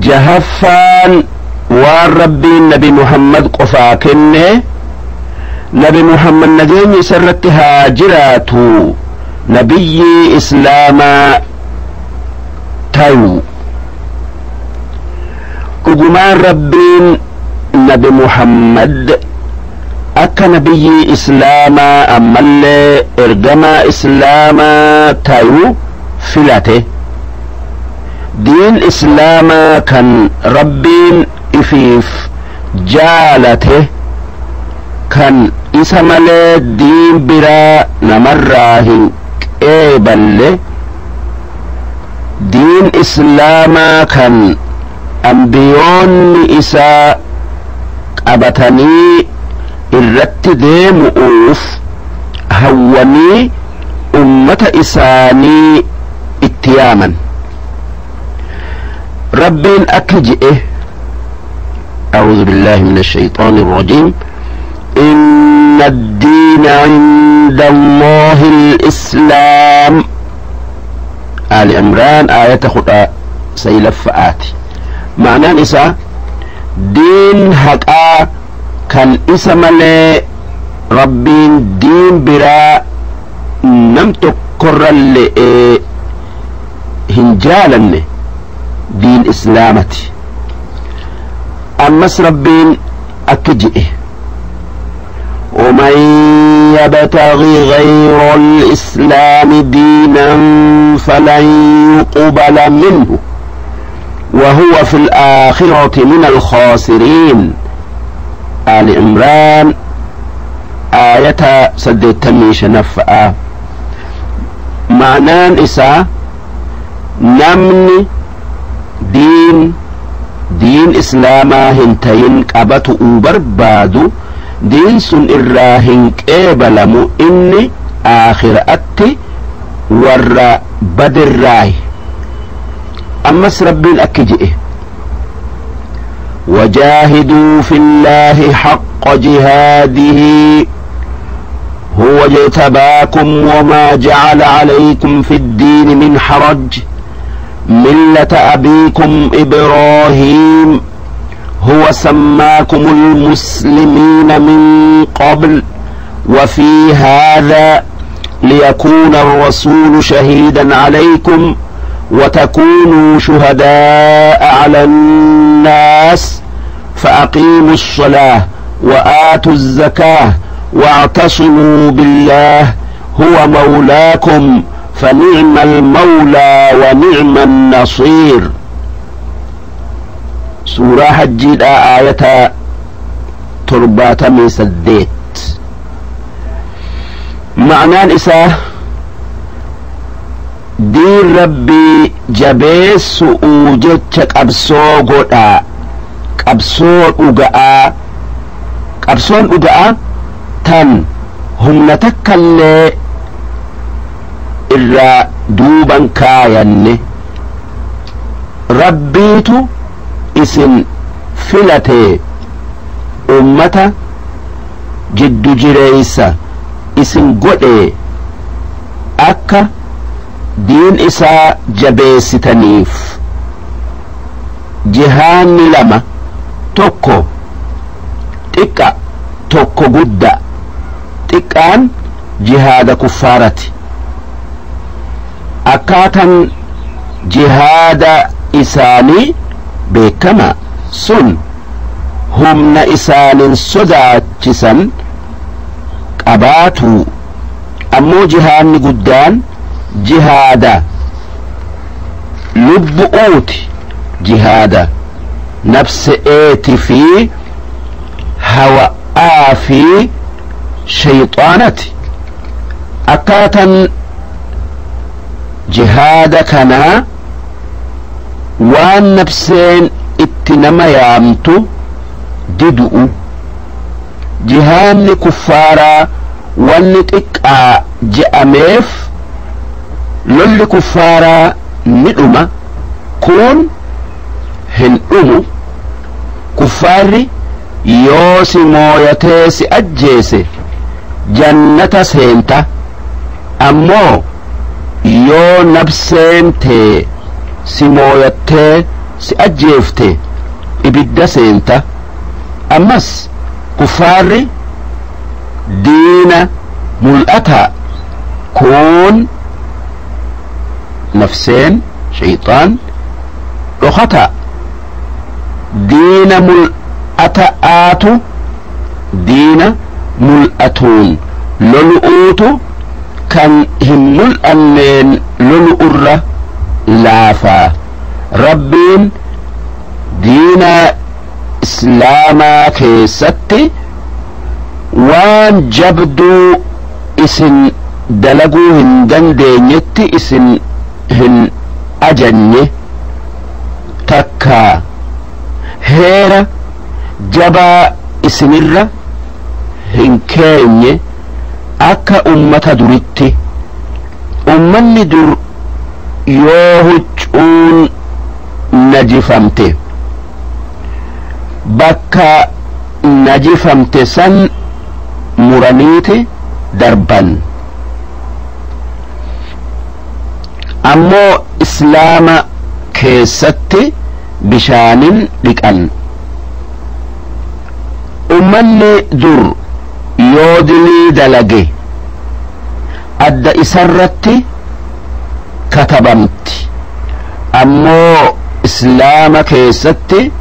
Jahaffaan waan Rabbiin Nabi Muhammad qofaa kenne, Nabi Muhammad nageenyi isarratti haa jiraatu nabiyyii Islaamaa tayu. Dhugumaan Rabbiin Nabi Muhammad akka nabiyyii Islaamaa ammallee ergamaa Islaamaa tayu filate. Diin Islaamaa kan Rabbiin ifiif jaalate, kan isa malee diin biraa namarraa hin qeeballe, diin Islaamaa kan ambiyoonni isaa qabatanii irratti deemu'uuf hawwanii ummata isaanii itti yaaman. Rabbiin akka je'e: أعوذ بالله من الشيطان الرجيم، إن الدين عند الله الإسلام. آل عمران آية خطأ سيلفآت. معنى إسا دين حقا كان إسا ملي ربين دين برا نم تكر اللي هنجالا دين إسلامتي. أمس ربين أكجئه: ومن يبتغي غير الإسلام دينا فلن يقبل منه وهو في الآخرة من الخاسرين. آل عمران آية 85. معنان إسا نمني diin Islaamaa hin tayin qabatu'uu barbaadu, diin sun irraa hin qeebalamu, inni aakhiraatti warra badirraayi. Ammas Rabbiin akki je'e: وجاهدوا في الله حق جهاده هو اجتباكم وما جعل عليكم في الدين من حرج ملة أبيكم إبراهيم هو سماكم المسلمين من قبل وفي هذا ليكون الرسول شهيدا عليكم وتكونوا شهداء على الناس فأقيموا الصلاة وآتوا الزكاة واعتصموا بالله هو مولاكم فنعم المولى ونعم النصير. سورة حجيد آية 78. معنى إساه diin Rabbii jabeessu'uu jecha qabsoo godhaa, qabsoo dhuga'aa, qabsoon dhuga'aa tan humna takkallee irraa duuban kaayanne. Rabbiitu isin filate, ummata jiddu jireeysa isin godhe akka diin isaa jabeessitaniif. Jihaanni lama, tokko xiqqa, tokko gudda. Xiqqaan jihaada kuffaarati. Akkaatan jihaada isaanii beekama, sun humna isaanin sodaachisan qabaatu. Ammoo jihaanni guddaan jihaada lubbu'uuti, jihaada nafse'eeti fi hawa'aa fi shayxaanati. Akkaatan jihaada kanaa waan nafseen itti nama yaamtu didu'u. Jihaanni kuffaaraa wanni xiqqaa je'ameef lolli kuffaaraa ni dhuma, kun hin dhumu. Kuffaarri yoo si mooyatee si ajjeese jannata seenta, ammoo yoo nabseen tee si mooyattee si ajjeefte ibidda seenta. Ammas kuffaarri diina mul'ataa, kun nafseen shayxaan dhokataa. Diina mul'ata'aatu diina mul'atuun lolu'uutu kan hin mul'anneen lolu'urra laafaa. Rabbiin diina islaamaa keessatti waan jabduu isin dalaguu hin dandeenyetti isin hin ajajne, takka heera jabaa isinirra hin keenye akka ummata duritti. Ummanni dur yoo huccuun najifamte bakka najifamte san muraniiti darban. Ammoo islaama keessatti bishaanin dhiqan. Ummanni dur yoo dilii dalage adda isarratti katabamti. Ammoo islaama keessatti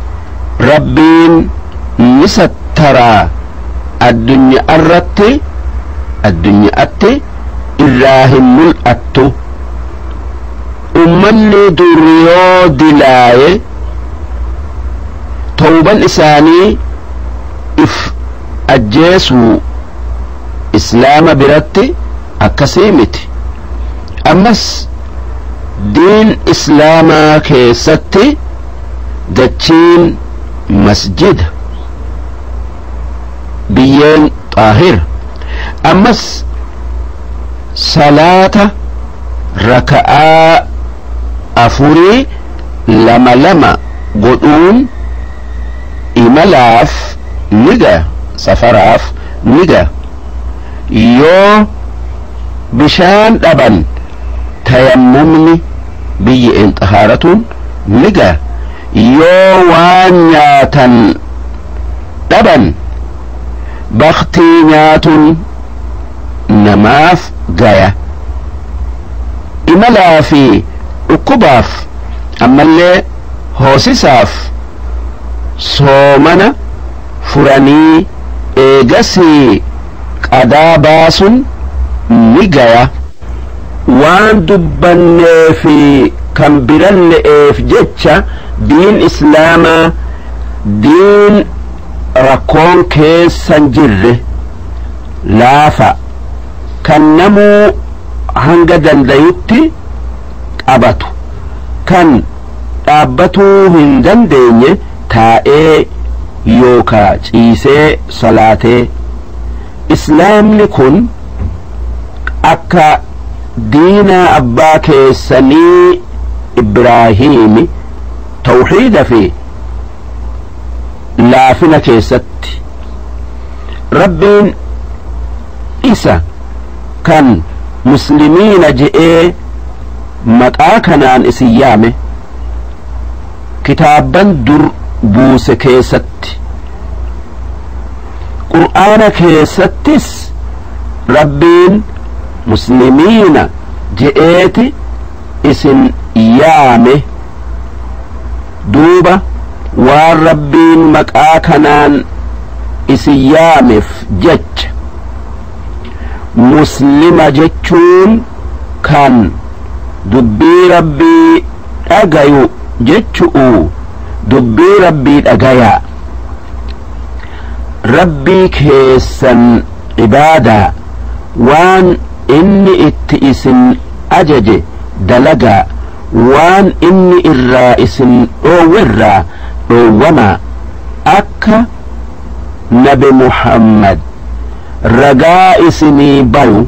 Rabbiin ni sattaraa, addunyaarratti addunyaatti irraa hin mul'attu. Ummanni dur yoo dilaaye tawban isaanii if ajjeesuu, islaama biratti akkasii miti. Ammas diin islaamaa keessatti dachiin masjida, biyyeen xaahir. Ammas salaata raka'aa 4 2 2 godhuun imalaaf ni ga'a, safaraaf ni ga'a. Yoo bishaan dhaban tayammumni biyyeen xahaaratuun ni ga'a. Yoo waan nyaatan dhaban baktii nyaatuun namaaf gaya. Imalaa fi dhukkubaaf ammallee hoosisaaf soomana furanii eegasii qadaa baasun ni gaya. Waan dubbannee fi kan biralle'eef jecha diin islaamaa diin rakkoon keessan jirre laafa, kan namuu hanga dandayutti qabatu, kan dhaabbatuu hin dandeenye taa'ee yookaa ciisee salaatee. Islaamni kun akka diina abbaa keessanii Ibraahiimi tawxiida fi laafina keessatti. Rabbiin isa kan muslimiina je'ee maqaa kanaan isin yaame kitaabban dur buuse keessatti, qur'aana keessattis Rabbiin muslimiina je'eeti isin yaame. Duuba waan Rabbiin maqaa kanaan isin yaameef jecha muslima jechuun kan dubbii Rabbii dhagayu jechu'u. Dubbii Rabbii dhagayaa, Rabbii keessan ibaadaa, waan inni itti isin ajaje dalagaa, waan inni irraa isin dhoowwerraa dhoowwamaa, akka nabi Muhammad ragaa isinii bayu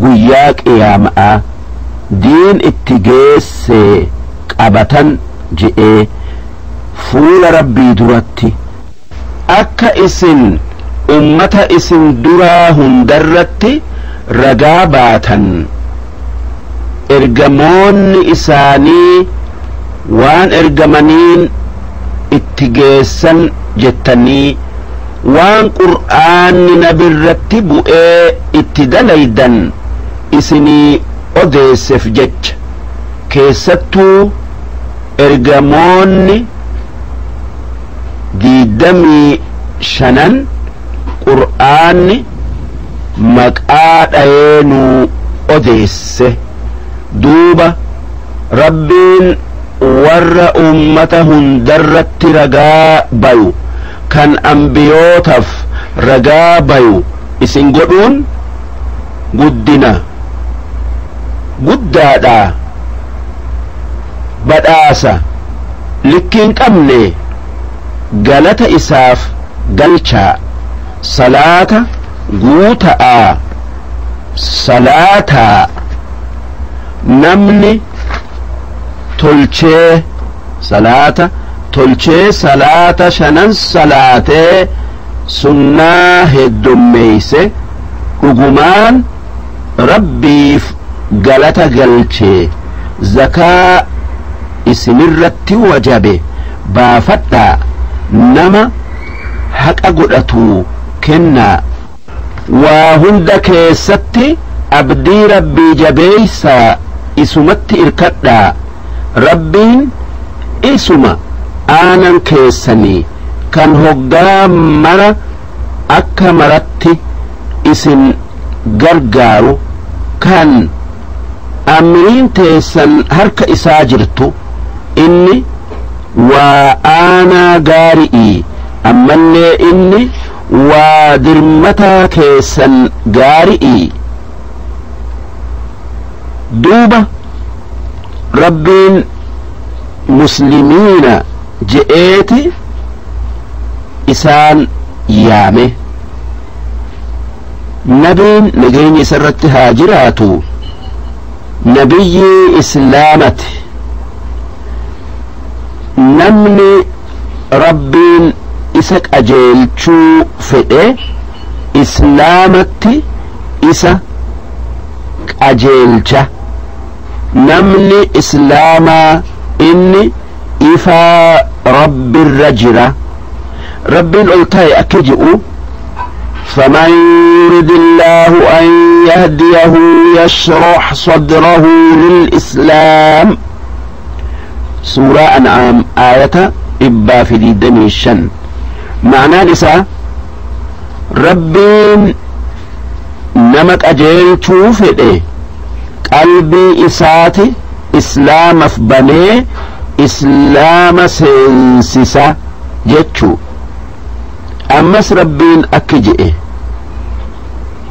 guyyaa qiyaama'aa diin itti geesse qabatan je'ee fuula Rabbii duratti. Akka isin ummata isin duraa hundarratti ragaa baatan ergamoonni isaanii Waan ergamaniin itti geessan jettanii waan Qur'aanni nabirratti bu'ee itti dalaydan isinii odeesseef jecha. Keessattuu ergamoonni 25 Qur'aanni maqaa dhayee nuu odeesse. Duuba Rabbiin warra ummata hundarratti ragaa bayu, kan ambiyootaaf ragaa bayu isin godhuun guddina guddaadha, badhaasa likki hin qabne. Galata isaaf galchaa, salaata guuta'aa, salaataa. Namni tolchee salaata tolchee, salaata shanan salaatee sunnaa heddummeeyse, dhugumaan Rabbiif galata galchee. Zakaa isinirratti wajabe baafadhaa, nama haqa godhatu kennaa. Waa hunda keessatti abdii Rabbii jabeeysaa, isumatti irkadhaa. Rabbiin isuma aanan keessanii kan hoggaa mara akka maratti isin gargaaru, kan amriin teessan harka isaa jirtu. Inni waa aanaa gaari'ii, ammallee inni waa dirmataa keessan gaari'ii. Duuba Rabbiin muslimiina je'eeti isaan yaame. Nabiin nageenyi isarratti haa jiraatu nabiyyii Islaamati. Namni Rabbiin isa qajeelchuu fedhe Islaamatti isa qajeelcha. Namni Islaamaa inni ifaa Rabbirra jira. Rabbiin ol ta'e akka ji'u: فمن يرد الله أن يهديه يشرح صدره للإسلام، سورة أنعام آية 125. معنى نساء ربين نمك أجيل فده قلبي إساتي إسلام فبني إسلام سنسسا جتشو. أمس ربين أكجئ: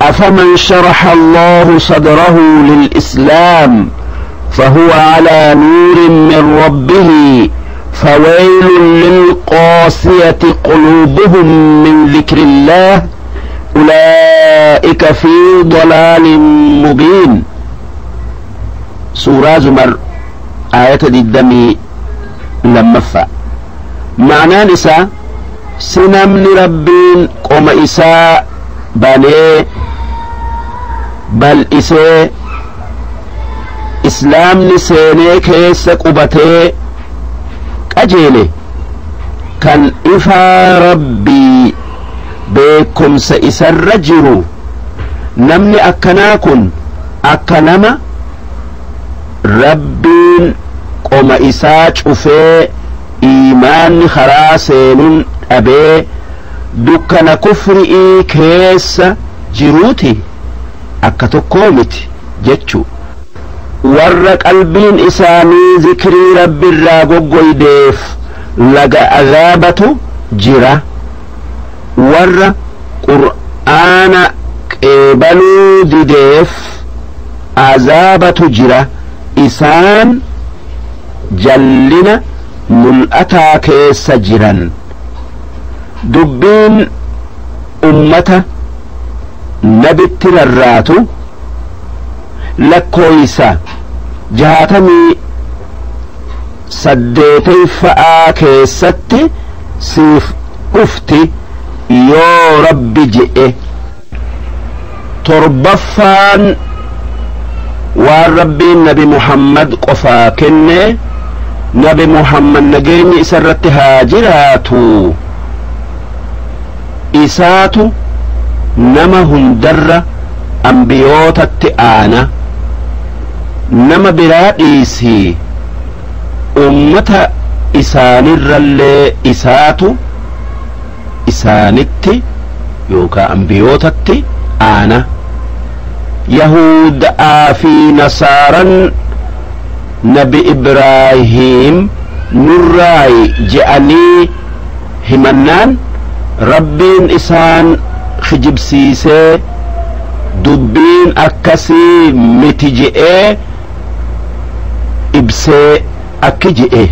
أفمن شرح الله صدره للإسلام فهو على نور من ربه فويل للقاسية قلوبهم من ذكر الله أولئك في ضلال مبين، سورة زمر آية الدمي لمفا. معنى نساء سنمن ربين قوم إساء بني بل إساء إسلام نسيني كيس قبتي أجيلي كان إفا ربي بكم سإسر رجرو. نمني أكناكن أكنما ربين قوم إساء شوفي إيمان خراسين أبي دكنا كفرئي كيس جروتي أكتوكومت جتشو. warra qalbiin isaanii zikrii Rabbiirraa goggoydeef laga azaabatu jira. Warra Qur'aana qeebaluu dideef azaabatu jira. Isaan jallina mul'ataa keessa jiran. Dubbiin ummata nabitti rarraatu lakkooysa 68 fa'aa keessatti siif dhufti yoo Rabbi je'e. Torbaffaan waan Rabbiin Nabi Muhammad qofaa kenne Nabi Muhammad nageenyi isarratti haa jiraatu isaatu nama hundarra ambiyootatti aana nama biraa dhiisii ummata isaanirrallee isaatu isaanitti yookaa ambiyootatti aana. Yahudaa fi nasaaran Nabi Ibraahiim nurraayi je'anii himannaan Rabbiin isaan kijibsiisee dubbiin akkasii miti je'ee ibsee akki je'e: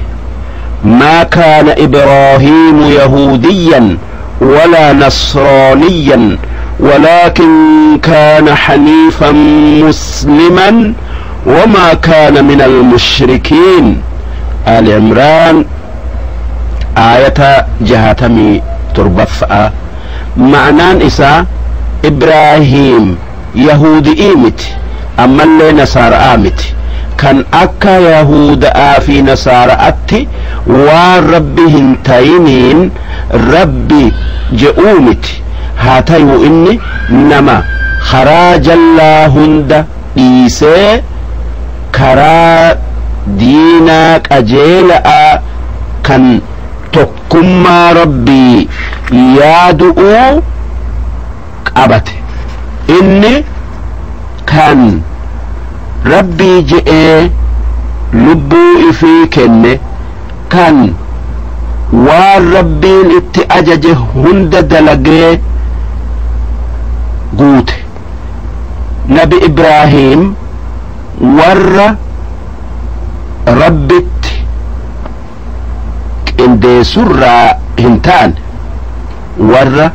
ما كان إبراهيم يهوديا ولا نصرانيا ولكن كان حنيفا مسلما وما كان من المشركين. آل عمران آية 67. معنان إسا إبراهيم يهودي مت أما اللي نصارى آمت كان أكا يهود في نصارى أتي وربهم تاينين ربي جؤومت هاتيو إني نما خراج الله هند إيسي كرا دينا أجيلا كان تقم ربي يادؤو قبت إني كان ربي جئ لبو إفي كنه كان والربين اتأججه هند دلقه قوت نبي إبراهيم ور ربت اندي سرى هنتان ور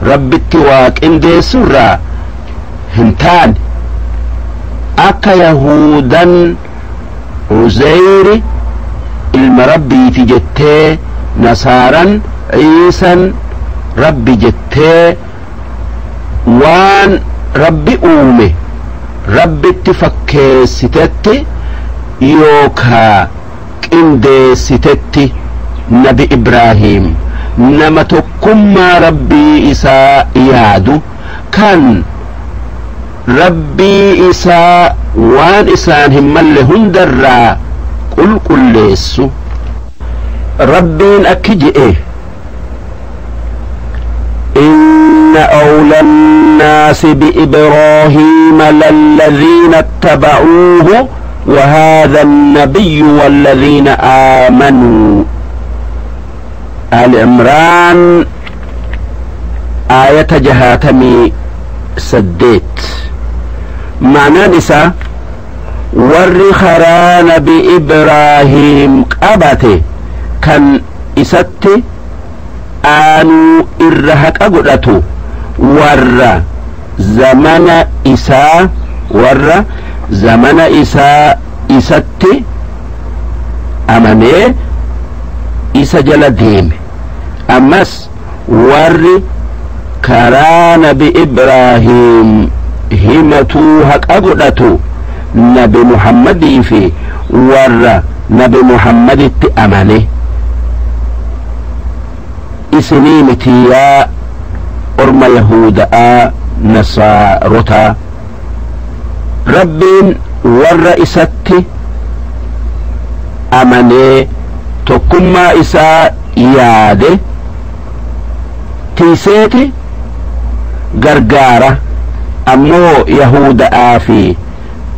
ربت واك اندي سرى هنتان أكا يهودا عزير المربي تجتي نصارا عيسا ربي جتي وان ربي أومي ربي تفكيستتي يوكا قنديستتي نبي إبراهيم نما تكما ربي إساء يادو كان ربي إساء وان إسان هم اللي هندرا قل قل ليسو ربين أكجئ إن أولى الناس بإبراهيم للذين اتبعوه وهذا النبي والذين آمنوا. آل عمران آية 68. معنى نساء ور خران بإبراهيم قبته كان إسات آنو إرهك أقرأته ور زمن إساء ور زمن إساء إسات أمني إسا جل ديم أمس ور كران بإبراهيم همتو هك أقرأته نبي محمد في ور نبي محمد أمني إسنيمتي يا أرم يهودا نصارتا ربين ور إساتي أمني تكما إسا ياده تيسيتي غرغارة أمو يهودا في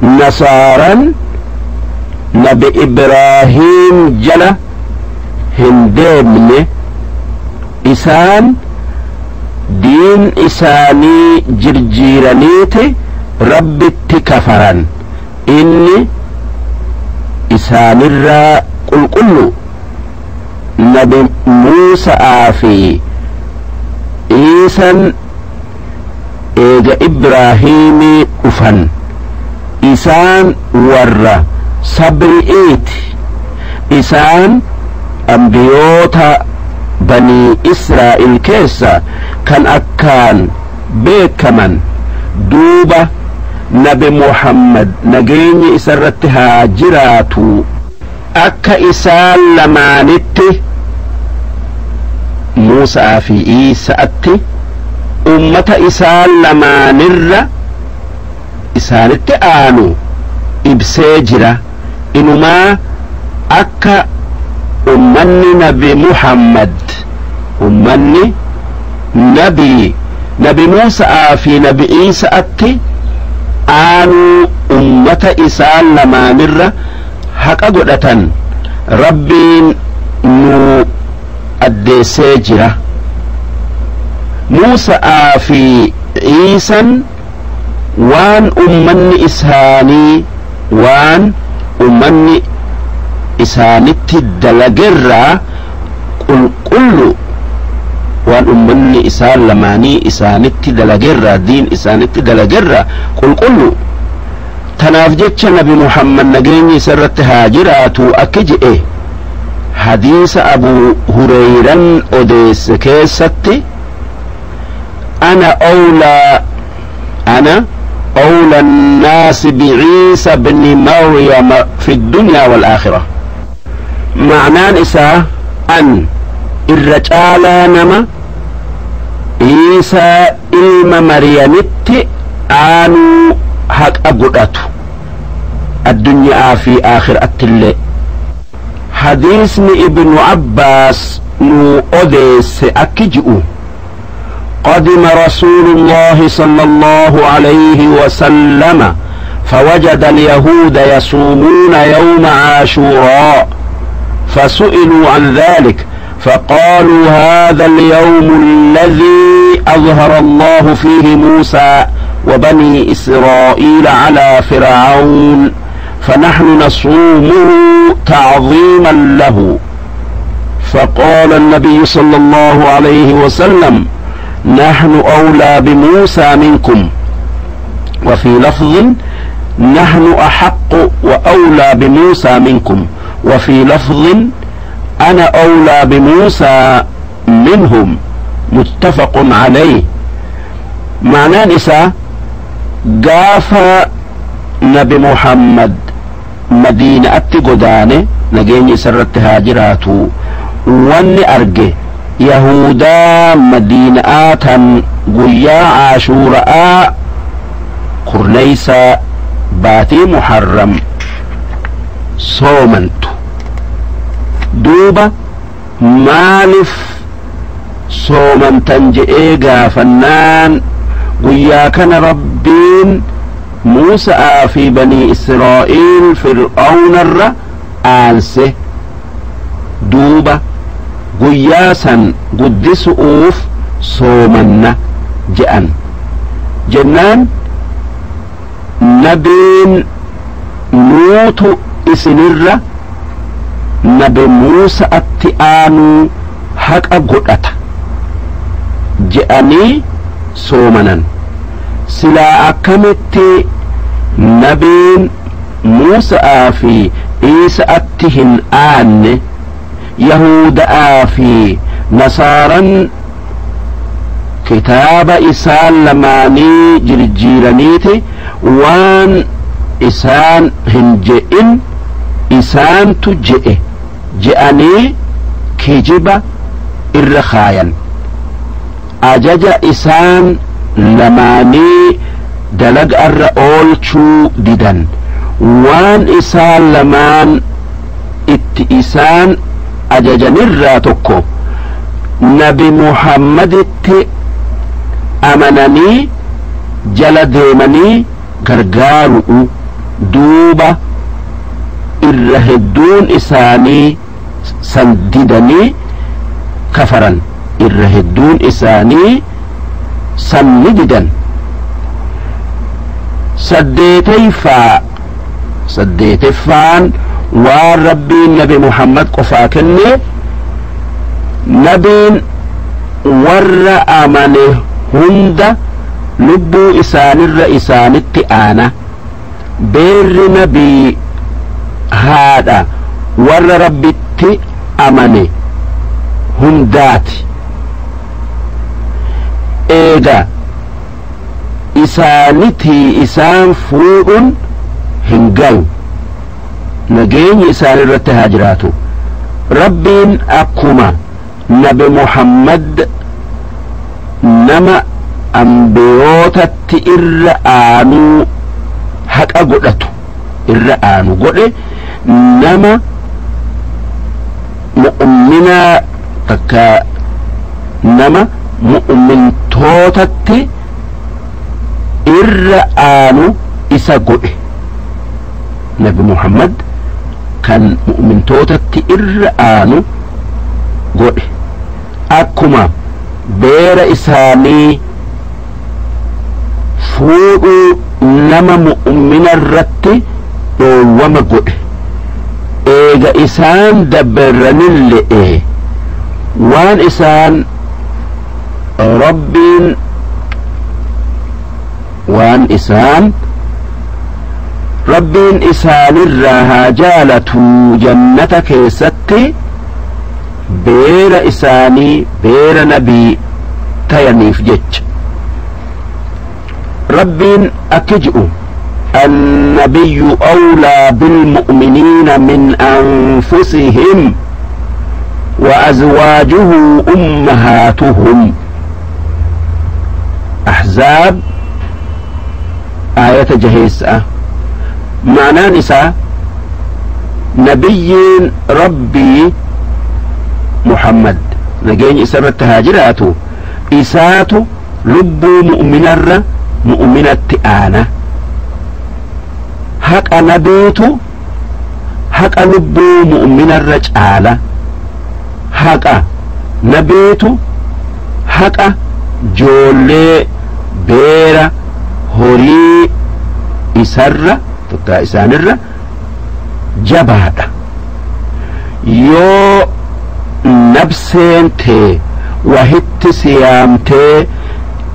نصارا نبي إبراهيم جل هندمني إسان دين إساني جرجيرانيتي ربي كفرا إني إسان الرا قل قل نبي موسى آفي إيسان إيجا إبراهيم أفن إسان ور صبرئيت إسان أنبيوتا بني إسرائيل كيسا كان أكان بيكمن دوبة نبي محمد نجيني إسرتها جراتو. Akka isaan lamaanitti Muusaa fi Iisaatti ummata isaan lamaanirra isaanitti aanu ibsee jira. Inumaa akka ummanni Nabi Muhammad, ummanni Nabi Muusaa fi Nabi Iisaatti aanuu ummata isaan lamaanirra haqa godhatan Rabbiin nu addeessee jira. Muusaa fi Iisan waan ummanni isaanii waan ummanni isaanitti dalagerraa qulqullu, waan ummanni isaan lamaanii isaanitti dalagerraa, diin isaanitti dalagerraa qulqullu. Tanaaf jecha Nabi Muhammad nageenyi isa irratti haa jiraatu akki je'e hadiisa Abu Hureyran odeesse keessatti: "أنا أولى الناس بعيسى بن مريم في الدنيا والآخرة." Ma'naan isaa an irra caalaa nama Iisaa ilma Maryamitti aanuu haqa godhatu addunyaa fi aakhiraatti illee. Hadiisni Ibnu Abbaas nu odeesse akki ji'u: قدم رسول الله صلى الله عليه وسلم فوجد اليهود يصومون يوم عاشوراء، فسئلوا عن ذلك فقالوا: "هذا اليوم الذي أظهر الله فيه موسى وبني إسرائيل على فرعون، فنحن نصومه تعظيما له." فقال النبي صلى الله عليه وسلم: "نحن أولى بموسى منكم." وفي لفظ: "نحن أحق وأولى بموسى منكم." وفي لفظ: "أنا أولى بموسى منهم." متفق عليه. Ma'naan isaa gaafa Nabi Muhammad Madiinaatti godaane, nageenyi isarratti haa jiraatu, wanni arge Yahudaa Madiina'aa tan guyyaa Caashuura'aa 10 baatii Muharram soomantu. Duuba maaliif soomantan je'ee gaafannaan, guyyaa kana Rabbiin Muusa'aa fi Banii Israa'iil Fir'aawnarra aanse, duuba guyyaa san guddisu'uuf soomanna je'an. Jennaan nabiin nuutu isinirra Nabi Muusa'atti aanuu haqa godhata je'anii soomanan. Silaa akkamitti nabiin Muusa'aa fi Iisa'atti hin aanne? Yahuda'aa fi Nasaaran kitaaba isaan lamaanii jirjiiraniiti waan isaan hin je'in isaantu je'e je'anii kijiba irra kaayan. Ajaja isaan lamaanii dalaga irra oolchuu didan. Waan isaan lamaan itti isaan ajajanirraa tokko Nabi Muhammaditti amananii jala deemanii gargaaru'u. Duuba irra hedduun isaanii san didanii kafaran. Irra hedduun isaanii san ni didan. Saddeeteffaan waan Rabbiin Nabi Muhammad qofaa kenne: nabiin warra amane hunda lubbuu isaanirra isaanitti aana. Beerri nabii haadha warra Rabbitti amane hundaati. Eega isaanitii isaan fuudhun hin gayu. Nageenyi isaan irratti haa jiraatu. Rabbiin akkuma Nabi Muhammad nama ambiyootatti irra aanuu haqa godhatu irra aanu godhe, nama mu'minaa takka nama mu'mintootatti irra aanu isa godhe. Nabi Muhammad kan mu'mintootatti irra aanu godhe, akkuma beera isaanii fuudhuu nama mu'mina irratti dhoowwama godhe, eega isaan dabranille'e waan isaan Rabbiin waan isaan Rabbiin isaanirraa haa jaalatu jannata keessatti beera isaanii beera nabii tayaniif jecha. Rabbiin akki ji'u: النبي أولى بالمؤمنين من أنفسهم وأزواجه أمهاتهم. أحزاب آية جهيسة. معنى نساء نبي ربي محمد نجين إسرة هاجراته إسات لب مؤمن مؤمنة آنا حق نبيتو حق لب مؤمن الرجالة حق نبيتو حق جولي بيرا هوري إسرة تكا إسانرة جبادة يو نفسين تي وهت سيامتي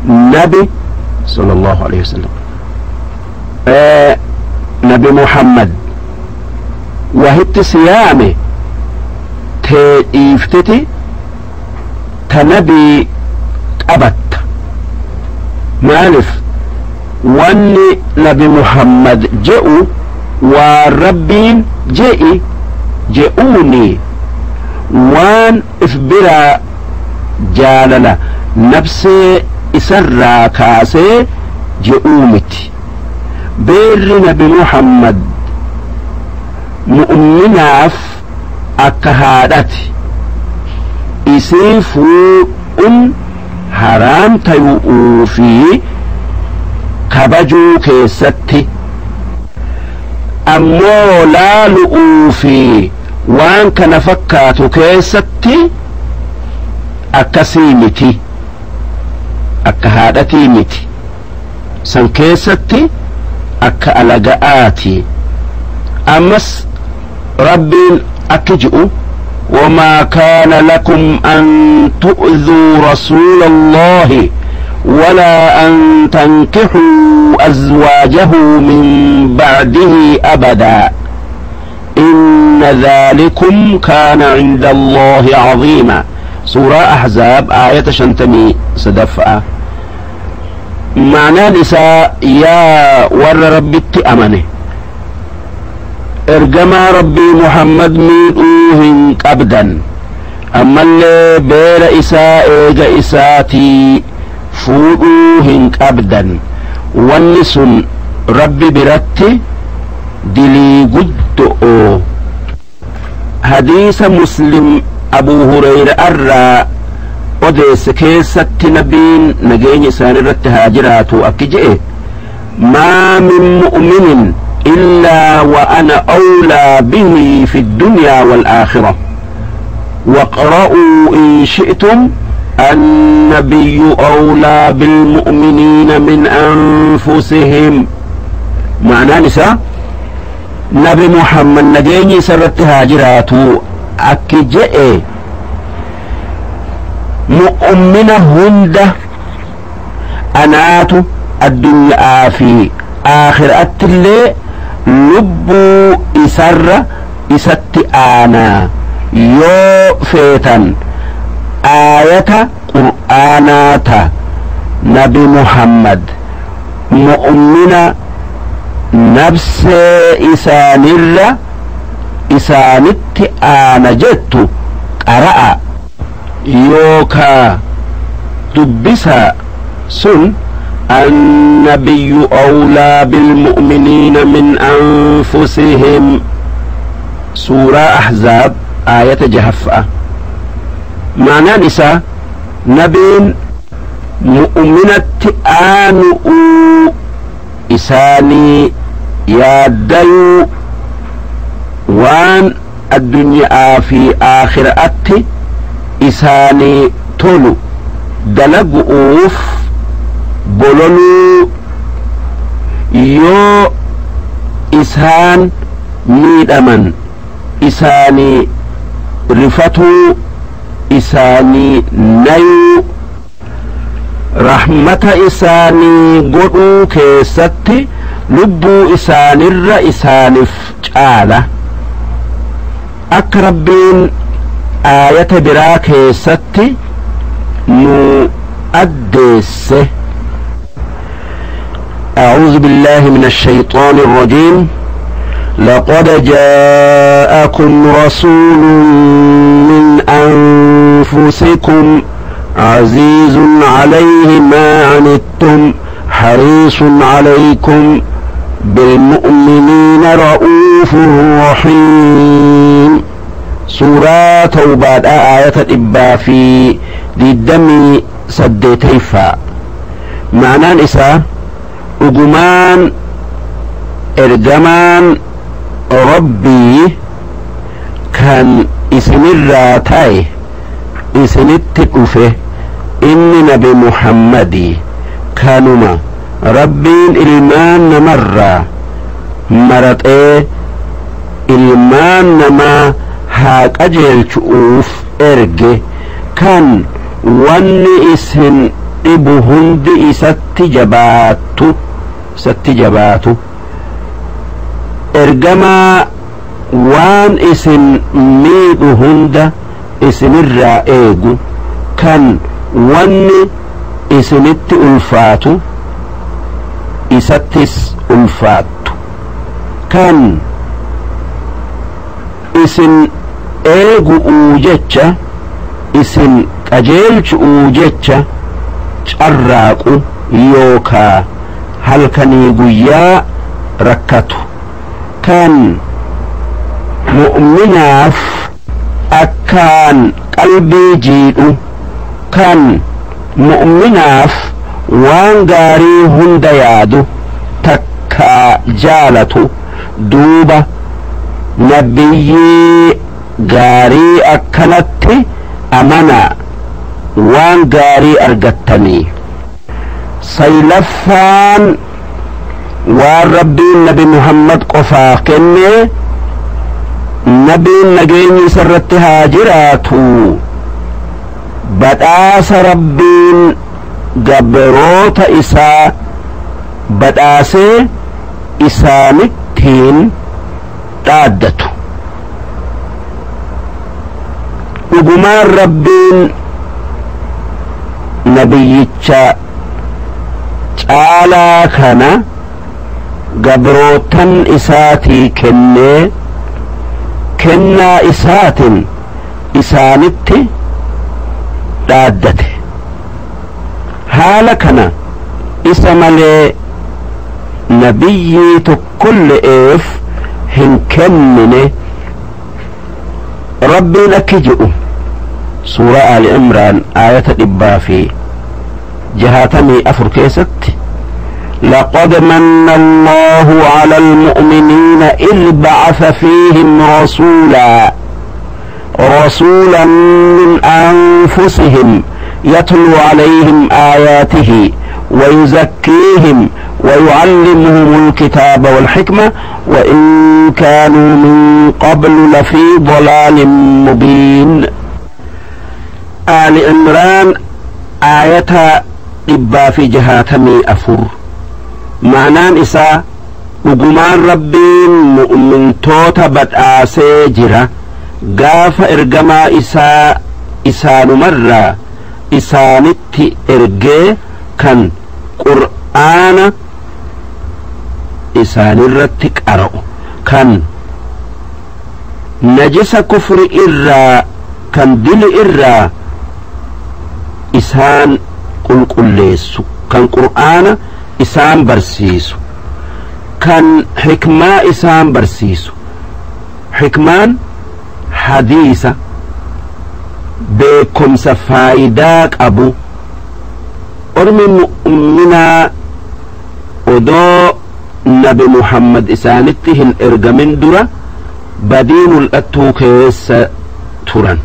نبي صلى الله عليه وسلم نبي محمد وهت سيامي تي إفتتي تنبي أبت مالف واني نبي محمد جئوا والربين جئي جئوني وان افبرا جالنا نفسي إسرى كاسي جئومتي بير نبي محمد مؤمناف أكهادتي إسيفو أم حرام تيؤو في كبجو كيستي أمو لا لؤو في وان كان فكاتو كيستي أكسيمتي أكهادتي متي سن كيستي أكألقآتي أمس ربي أكجئ وما كان لكم أن تؤذوا رسول الله ولا أن تنكحوا أزواجه من بعده أبدا إن ذلكم كان عند الله عظيما. سورة أحزاب آية شنتمي صدفة. معنى نساء يا ور ربي أمنه ارجما ربي محمد ميدوهن أبدا أما اللي بير إساء إيجا إساتي فوقوهن أبدا والنسن ربي برتي دلي قدؤ. حديث مسلم أبو هريرة أرى أديس كيسة نبين نجيني سانرة هاجراتو أكجئ ما من مؤمن إلا وأنا أولى به في الدنيا والآخرة واقرأوا إن شئتم النبي أولى بالمؤمنين من أنفسهم. معنى نساء نبي محمد نجيني سرت هاجراتو أكجئ مؤمنة هندة أناتو الدنيا في آخر اللي لبو إسر إست آنا يو فيتن آية قرآنات نبي محمد مؤمنة نفس إسانر isaanitti aana jettu qara'a yookaa dubbisaa sun النبي أولى بالمؤمنين من أنفسهم سورة أحزاب آية جهفة معنى نساء نبين مؤمنة آنؤ إساني ياديو وان الدنيا في آخرة إساني تولو دلقؤوف bololuu yoo isaan miidhaman isaanii rifatuu isaanii nayuu rahmata isaanii godhuu keessatti lubbuu isaanirra isaaniif caala akka rabbiin aayata biraa keessatti nu addeesse. أعوذ بالله من الشيطان الرجيم لقد جاءكم رسول من أنفسكم عزيز عليه ما عنتم حريص عليكم بالمؤمنين رؤوف رحيم سورة توبة آية الإبا في دمي سديتيفا معنى إساء dhugumaan ergamaan rabbii kan isinirraa ta'e isinitti dhufe inni nabi muhammadii kanuma rabbiin ilmaan namarraa maraxee ilmaan namaa haa qajeelchu'uuf erge kan wanni isin dhibu hundi isatti jabaatu ergamaa waan isin miidhu hunda isinirraa eegu kan wanni isinitti ulfaatu isattis ulfaattu kan isin eegu'uu jecha isin qajeelchu'uu jecha carraaqu yookaa halkanii guyyaa rakkatu kan mu'minaaf akkaan qalbii jiidhu kan mu'minaaf waan gaarii hunda yaadu takkaa jaalatu duuba nabiyyii gaarii akkanatti amanaa waan gaarii argattanii saylaffaan waan rabbiin nabi muhammad qofaa kenne nabiin nageenyi isarratti haa jiraatu badhaasa rabbiin gabroota isaa badhaasee isaanittiin dhaaddatu dhugumaan rabbiin nabiyyicha caalaa kana gabrootan isaatii kennee kennaa isaatiin isaanitti dhaaddate haala kana isa malee nabiyyii tokkolle'eef hin kennine rabbiin akki jedhu suuraa aali imraan aayata 164 keessatti لقد من الله على المؤمنين إذ بعث فيهم رسولا من أنفسهم يتلو عليهم آياته ويزكيهم ويعلمهم الكتاب والحكمة وإن كانوا من قبل لفي ضلال مبين. آل عمران آية 164 معنaan isaa dhugumaan rabbiin mu'mintoota badhaasee jira gaafa ergamaa isaa isaanumarraa isaanitti ergee kan qur'aana isaanirratti qara'u kan Najisa kufri irraa kan dili irraa isaan qulqulleessu, kan Qur'aana isaan barsiisu, kan xikmaa isaan barsiisu. Xikmaan hadiisa, beekomsa faayidaa qabu. Ormi mu'minaa odoo Nabi Muhammad isaanitti hin ergamin dura badii mul'attuu keessa turan,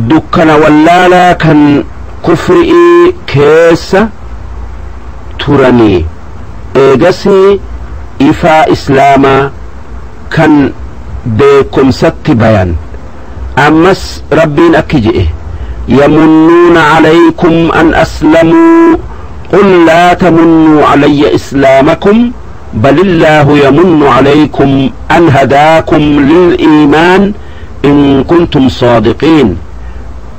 dukkana wallaalaa kan kufri'ii keessa turanii. Eegasii ifaa Islaamaa kan beekomsatti bayan. Ammas Rabbiin akki je'e: yamunnuuna calaykum an aslamuu, qul laa tamunnuu calayya islaamakum, bal illaahu yamunnu calaykum an hadaakum liliimaan in kuntum saadiqiin.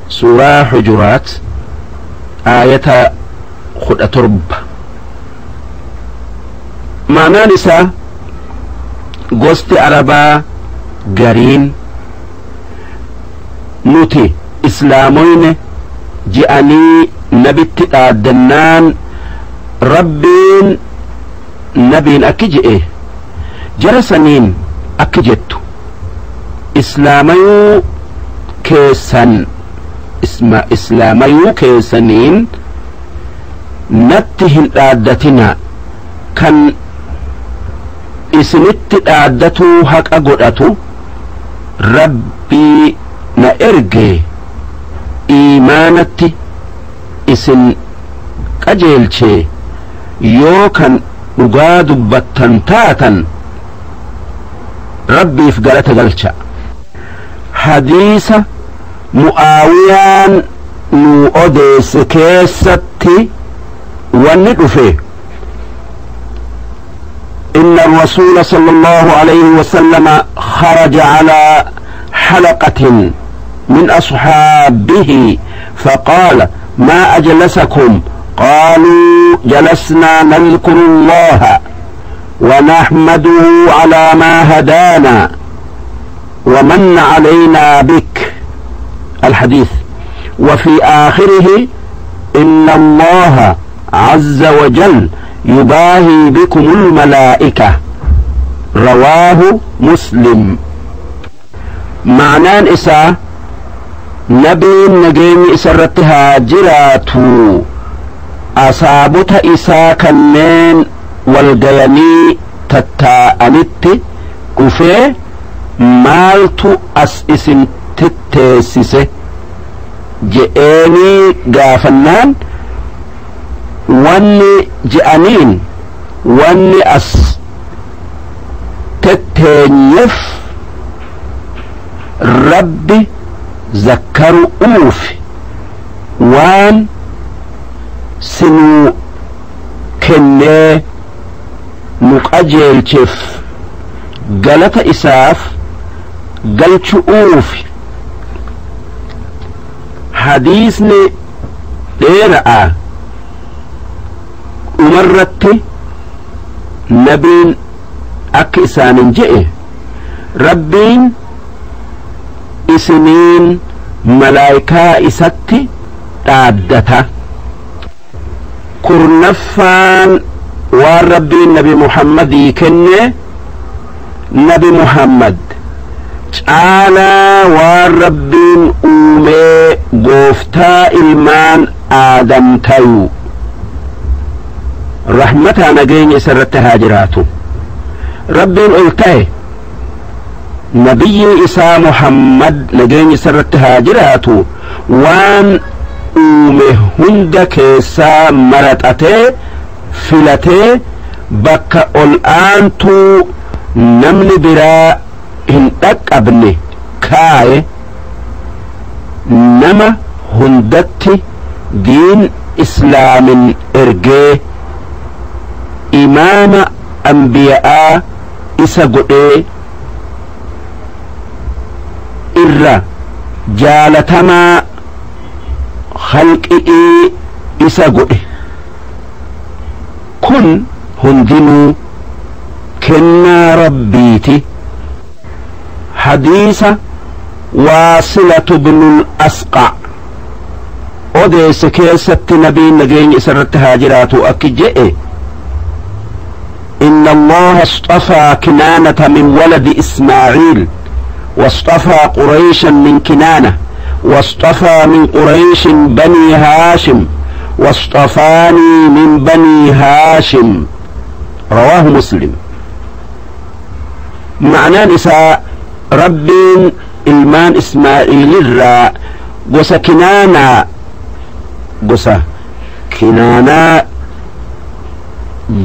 Suuraa Xujuraat, aayata 17. Ma'naan isaa, gosti Arabaa gariin nuti islaamoyne je'anii nabitti dhaaddannaan, Rabbiin nabiin akki je'e: jara saniin akki jettu, islaamayuu keessan, islaamayuu keessaniin natti hin dhaaddatina. Kan isinitti dhaaddatuu haqa godhatu Rabbii na erge iimaanatti isin qajeelche. Yoo kan dhugaa dubbattan taatan, Rabbiif galata galcha. Hadiisa Mu'aawiyaan nu odeesse keessatti wanni dhufe: إن الرسول صلى الله عليه وسلم خرج على حلقة من أصحابه فقال: ما أجلسكم؟ قالوا: جلسنا نذكر الله ونحمده على ما هدانا ومن علينا بك. الحديث، وفي آخره: إن الله عز وجل يباهي بكم الملائكة. رواه مسلم. Ma'naan isaa, nabiin nageenyi isarratti haa jiraatu asaabota isaa kanneen walgayanii tattaa'anitti dhufee, maaltu as isin tetteessise je'eenii gaafannaan, wanni je'aniin, wanni as tetteenyeef Rabbi zakkaru'uufi, waan sinuu kennee nu qajeelcheef galata isaaf galchu'uufi. Hadiisni dheera'a. Dhumarratti nabiin akka isaanin je'e: Rabbiin isiniin malaayikaa isatti dhaaddata. 10ffaan waan Rabbiin Nabi Muhammadii kenne, Nabi Muhammad caalaa waan Rabbiin uumee gooftaa ilmaan Aadam tayu, rahmataa nageenya isa irratti haa jiraatu. Rabbiin ol ta'e nabiyyi isaa Muhammad, nageenya isa irratti haa jiraatu, waan uume hunda keessaa maraxatee filatee bakka ol aantuu namni biraa hin dhaqqabne kaaye. Nama hundatti diin Islaamin ergee imaama anbiya'aa isa godhee irra jaalatamaa khalqi'ii isa godhe. Kun hundinuu kennaa Rabbiiti. Hadiisa Waasilatu bnul Asqa odeesse keessatti nabiin nageenyi isarratti haa jiraatu akki je'e: إن الله اصطفى كنانة من ولد إسماعيل، واصطفى قريشا من كنانة، واصطفى من قريش بني هاشم، واصطفاني من بني هاشم. رواه مسلم. معنى نساء ربين ilmaan Ismaa'iilirraa gosa Kinaanaa, gosa Kinaanaa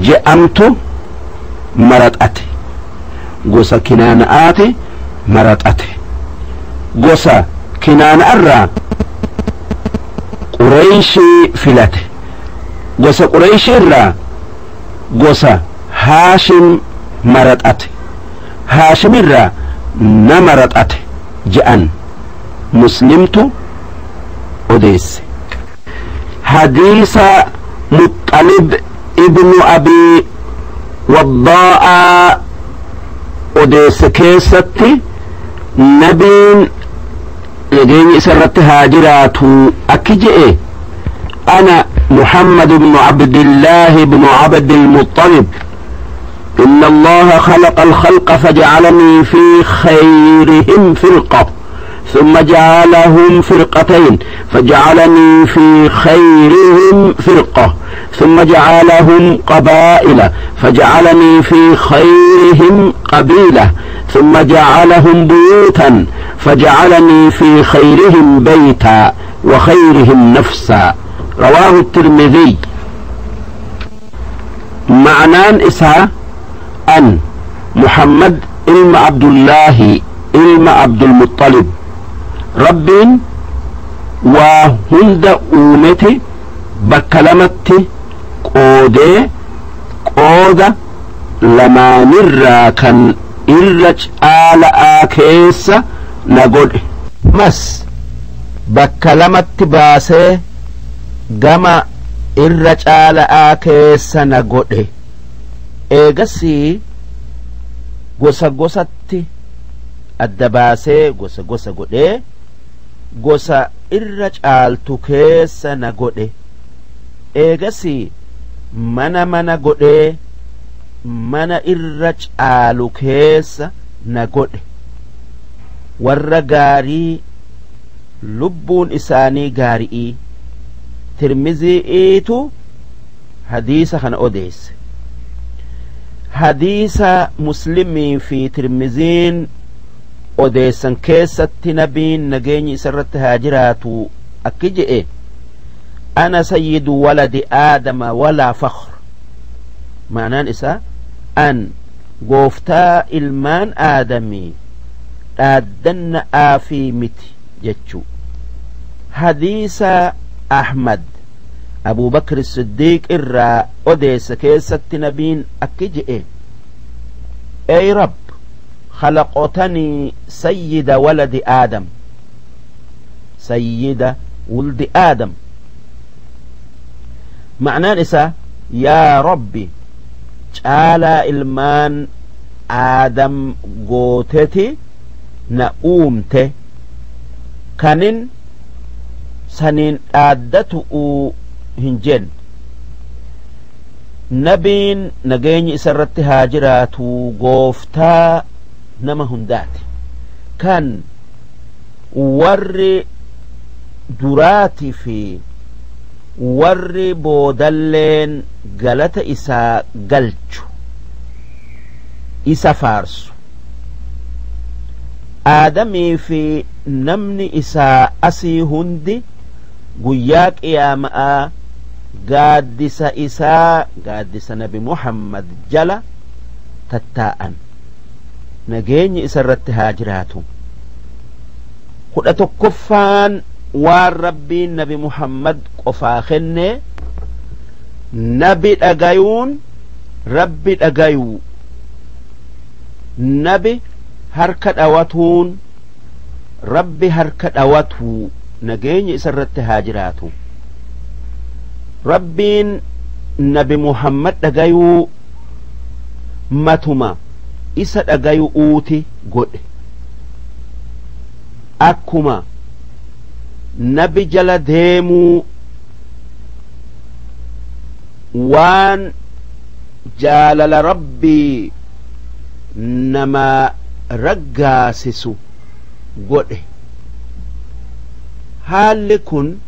je'amtu maraxate, gosa Kinaana'aati maraxate, gosa Kinaana'arraa Qureeyshii filate, gosa Qureeyshii irraa gosa Haashim maraxate, Haashimirraa na maraxate je'an. Muslimtu odeesse. Hadiisa Muxalib ibnu Abii Waddaa'a odeesse keessatti nabiin nageenyi isa irratti haa jiraatu akki je'e: أنا محمد بن عبد الله بن عبد المطلب، إن الله خلق الخلق فجعلني في خيرهم فرقة، ثم جعلهم فرقتين فجعلني في خيرهم فرقة، ثم جعلهم قبائل فجعلني في خيرهم قبيلة، ثم جعلهم بيوتا فجعلني في خيرهم بيتا وخيرهم نفسا. رواه الترمذي. معنان إسا أن محمد ilma Abdullaahi ilma Abdulmuxalib, Rabbiin waa hunda uumete bakka lamatti qoodee, qooda lamaanirraa kan irra caala'aa keessa na godhe. Mas bakka lamatti baasee gama irra caala'aa keessa na godhe. Eegasii gosa gosatti adda baasee, gosa gosa godhee, gosa irra caaltu keessa na godhe. Eegasii mana mana godhee, mana irra caalu keessa na godhe. Warra gaarii lubbuun isaanii gaari'ii. Tirmizi'iitu hadiisa kana odeesse. Hadiisa Muslimii fi Tirmiziin odeessan keessatti nabiin nageenyi isarratti haa jiraatu akki je'e: أنا سيد ولد آدم ولا فخر. Ma'anaan isaa an gooftaa ilmaan Aadamii dhaaddanna'aa fi miti jechuu. Hadiisa Ahmad Abu Bakr Siddiiq irraa odeesse keessatti nabiin akki je'e: أي رب خلقتني سيد ولد آدم، سيد ولد آدم. Ma'anaan isaa yaa Rabbi, caalaa ilmaan Aadam gooteti na uumte, kanin saniin dhaaddatu'uu hin jenne. Nabiin nageenyi isarratti haa jiraatu gooftaa nama hundaati, kan warri duraatii fi warri boodalleen galata isaa galchu, isa faarsu. Aadamii fi namni isaa asii hundi guyyaa qiyaama'aa gaaddisa isaa, gaaddisa nabi Muhammad jala tattaa'an, nageenyi isa irratti haa jiraatu. 11ffaan waan Rabbiin nabi Muhammad qofaa kenne: nabi dhagayuun Rabbi dhagayuu, nabi harka dhawatuun Rabbi harka dhawatuu, nageenyi isa irratti haa jiraatu. Rabbiin nabi Muhammad dhagayuu matuma isa dhagayu'uuti godhe. Akkuma nabi jala deemuu waan jaalala Rabbii nama raggaasisu godhe. Haalli kun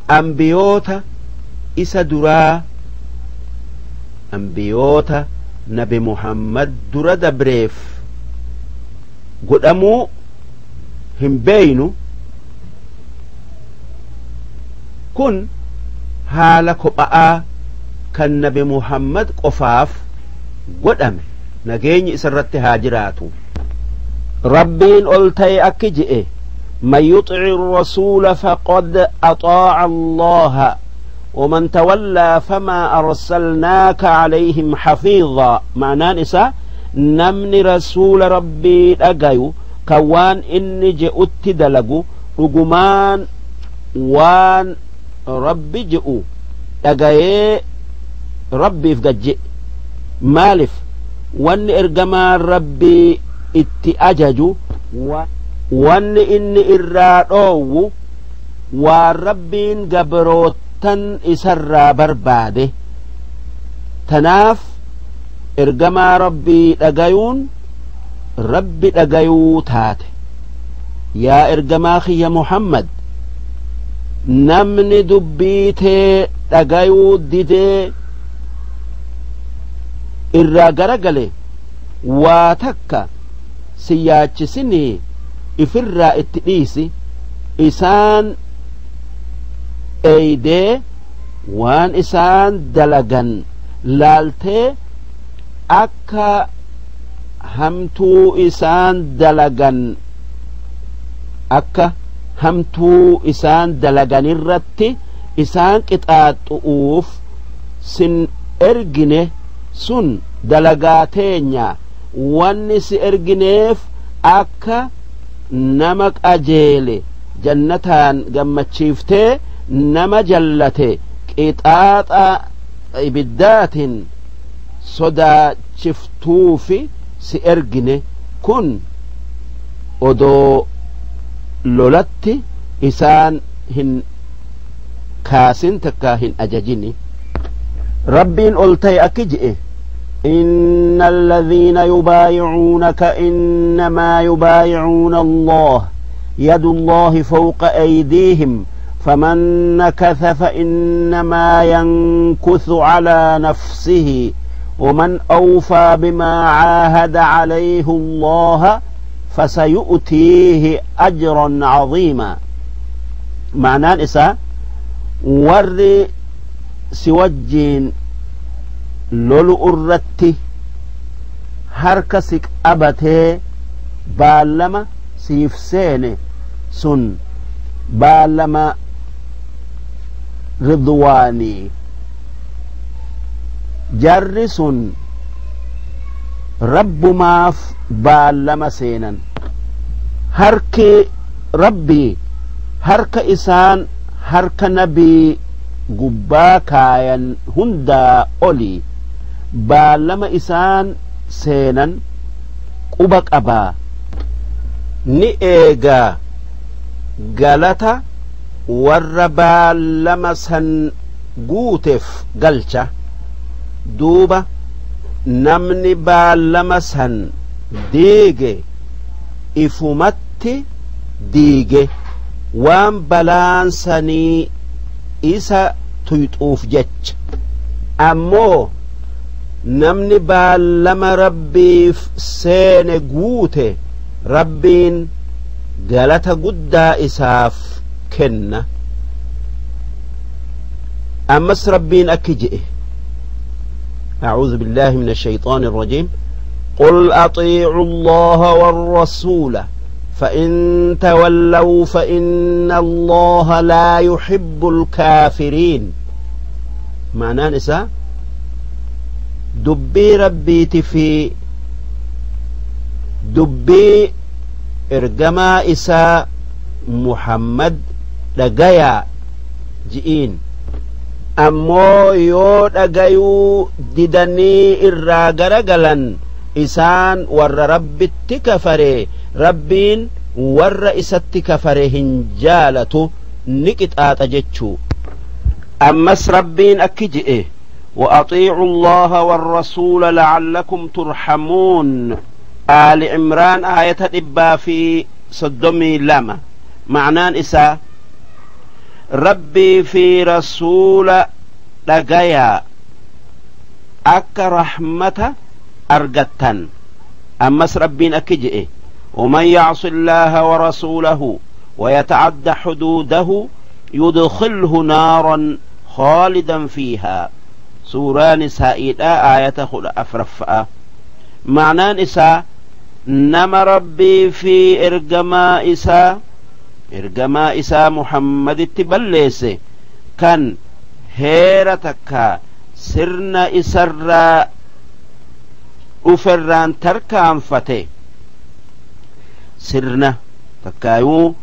ambiyoota isa duraa, ambiyoota nabi Muhammad dura dabreef godhamuu hin beeynu. Kun haala kopha'aa kan nabi Muhammad qofaaf godhame, nageenyi isarratti haa jiraatu. Rabbiin ol ta'e akki je'e: من يطع الرسول فقد أطاع الله ومن تولى فما أرسلناك عليهم حفيظا. معناه إسا نمني رسول ربي dhagayu, kan waan inni je'utti dalagu, dhugumaan waan Rabbi je'u dhagayee Rabbiif gajje. Maalif? Wanni ergamaan Rabbii itti ajaju, wanni inni irraa dhoowwu, waan Rabbiin gabroottan isarraa barbaade. Tanaaf ergamaa Rabbii dhagayuun Rabbi dhagayuu taate. Yaa ergamaa kiyya Muhammad, namni dubbii tee dhagayuu didee irraa garagale, waa takka si yaachisinii ifirraa itti dhiisi. Isaan eeydee waan isaan dalagan laaltee akka hamtuu isaan dalagan, akka hamtuu isaan dalaganirratti isaan qixaaxu'uuf sin ergine. Sun dalagaa teenya. Wanni si ergineef akka nama qajeele jannataan gammachiiftee, nama jallate qixaaxa ibiddaatiin sodaachiftuufi si ergine. Kun odoo lolatti isaan hin kaasin takka hin ajajini. Rabbiin ol ta'e akki je'e: إن الذين يبايعونك إنما يبايعون الله يد الله فوق أيديهم فمن نكث فإنما ينكث على نفسه ومن أوفى بما عاهد عليه الله فسيؤتيه أجرا عظيما. معناه إسا ور سوجين lolu irratti harka si qabatee baallama siif seene, sun baallama ridwaanii. Jarri sun Rabbumaaf baallama seenan. Harki Rabbii harka isaan harka nabii gubbaa kaayan hundaa olii. Baallama isaan seenan quba qabaa, ni eegaa galata warra baallama san guuteef galcha. Duuba namni baallama san diige ifumatti diige, waan balaan sanii isa tuyxuuf jecha. Ammoo namni baallama Rabbiif seene guute, Rabbiin galata guddaa isaaf kenna. Ammas Rabbiin akki je'e: أعوذ بالله من الشيطان الرجيم: قل أطيعوا الله والرسول فإن تولوا فإن الله لا يحب الكافرين. معناه إسا dubbii Rabbiiti fi dubbii ergamaa isaa Muhammad dhagayaa ji'iin. Ammoo yoo dhagayuu didanii irraa garagalan, isaan warra Rabbitti kafare. Rabbiin warra isatti kafare hin jaalatu, ni qixaaxa jechuu. Ammas Rabbiin akki je'e: وأطيعوا الله والرسول لعلكم ترحمون. آل عمران آية 132. معنان إسا ربي في رسول dhagayaa akka rahmata argattan. Ammas Rabbiin akki je'e: ومن يعص الله ورسوله ويتعد حدوده يدخله نارا خالدا فيها. suuraa Nisaa'iidha aayata 14ffa'a. Ma'naan isaa nama Rabbii fi ergamaa isaa Muhammaditti balleesse, kan heera takka sirna isarraa dhuferraan tarkaanfate, sirna takkaayuu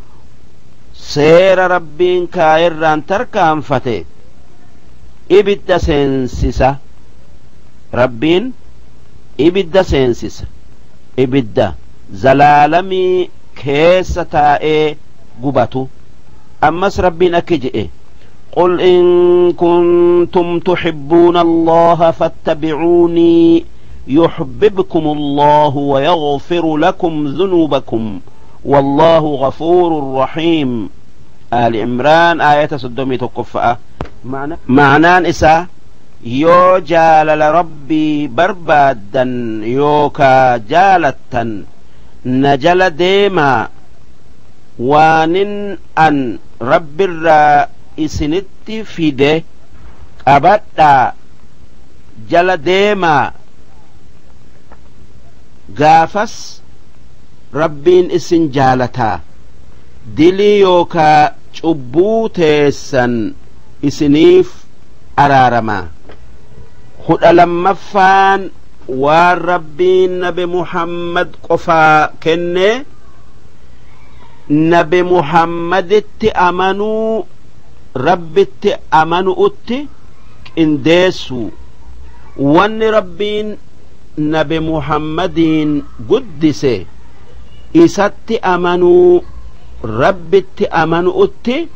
seera Rabbiin kaayerraan tarkaanfate, ibidda seensisa. Rabbiin ibidda seensisa, ibidda zalaalamii keessa taa'ee gubatu. Ammas Rabbiin akki je'e: قل إن كنتم تحبون الله فاتبعوني يحببكم الله ويغفر لكم ذنوبكم والله غفور رحيم. آل عمران آية 31ffa'a. Ma'naan isaa yoo jaalala Rabbii barbaaddan yookaa jaalattan, na jala deemaa, waanin an Rabbirraa isinitti fide qabadhaa, jala deemaa, gaafas Rabbiin isin jaalataa, dilii yookaa cubbuu teessan isiniif araaramaa. 12ffaan waan Rabbiin Nabi Muhammad qofaa kenne, Nabi Muhammaditti amanuu Rabbitti amanu'utti qindeessu. Wanni Rabbiin Nabi Muhammadiin guddise isatti amanuu Rabbitti amanu'utti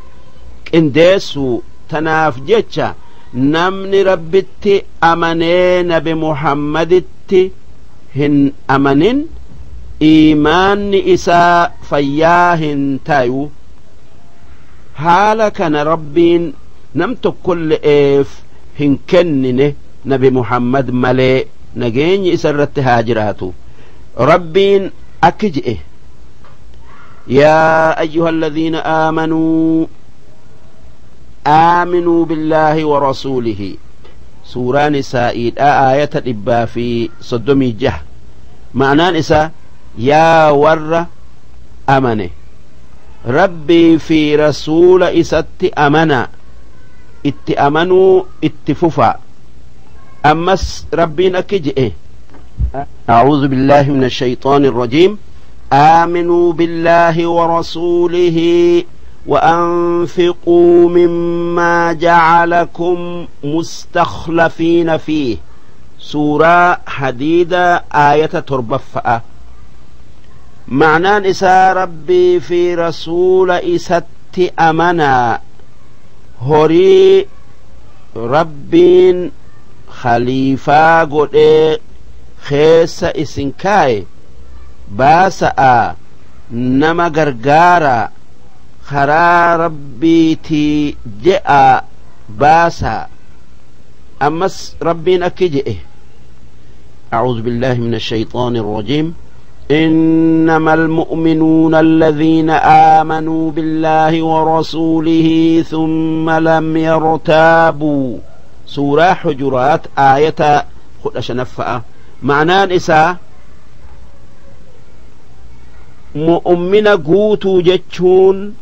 qindeessu. Tanaaf jecha namni Rabbitti amanee Nabi Muhammaditti hin amanin, iimaanni isaa fayyaa hin tayu. Haala kana Rabbiin nam tokkolle'eef hin kennine Nabi Muhammad malee, nageenyi isa irratti haa jiraatu. Rabbiin akki je'e: يا أيها الذين آمنوا آمنوا بالله ورسوله. suuraa Nisaa'iidha aayata 136. Ma'anaan isaa yaa warra amane, Rabbii fi rasuula isatti amana, itti amanuu itti fufa. Ammas Rabbiin akki je'e: أعوذ بالله من الشيطان الرجيم. آمنوا بالله ورسوله وأنفقوا مما جعلكم مستخلفين فيه. suuraa Hadiida aayata 7ffa'a. Ma'naan isaa Rabbii fi rasuula isatti amanaa, horii Rabbiin khaliifaa godhee keessa isin kaaye baasa'a, nama gargaara, karaa Rabbiitii je'a baasaa. Ammas Rabbiin akki je'e: أعوذ بالله من الشيطان الرجيم. إنما المؤمنون الذين آمنوا بالله ورسوله ثم لم يرتابوا. suuraa Hujuraat aayata 15ffa'a. Ma'naan isaa mu'ummina guutuu jechuun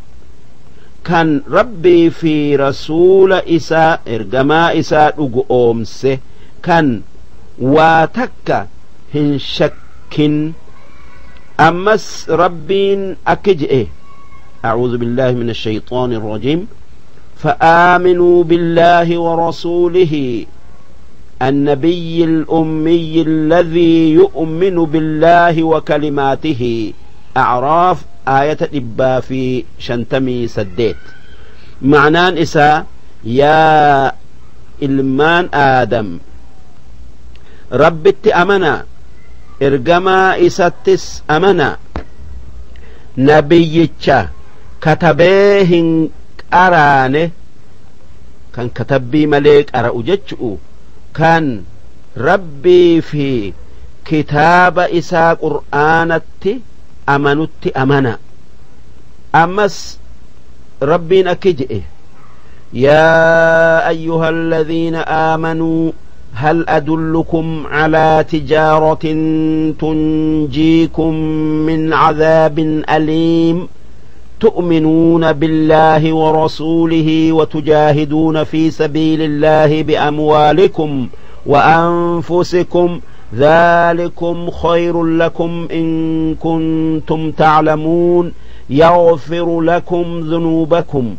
kan Rabbii fi rasuula isaa, ergamaa isaa dhugu oomse, kan waa takka hin shakkin. Ammas Rabbiin akki je'e: أعوذ بالله من الشيطان الرجيم. فآمنوا بالله ورسوله النبي الأمي الذي يؤمن بالله وكلماته. Acraaf aayata 158. Ma'naan isaa, yaa ilmaan Aadam, Rabbitti amana, ergamaa isattis amana, nabiyyicha katabee hin qaraane, kan katabbii malee qara'u jechu'u, kan Rabbii fi kitaaba isaa Qur'aanatti amanutti amana. Ammas Rabbiin akki je'e: يا أيها الذين آمنوا هل أدلكم على تجارة تنجيكم من عذاب أليم تؤمنون بالله ورسوله وتجاهدون في سبيل الله بأموالكم وأنفسكم ذلكم خير لكم إن كنتم تعلمون يغفر لكم ذنوبكم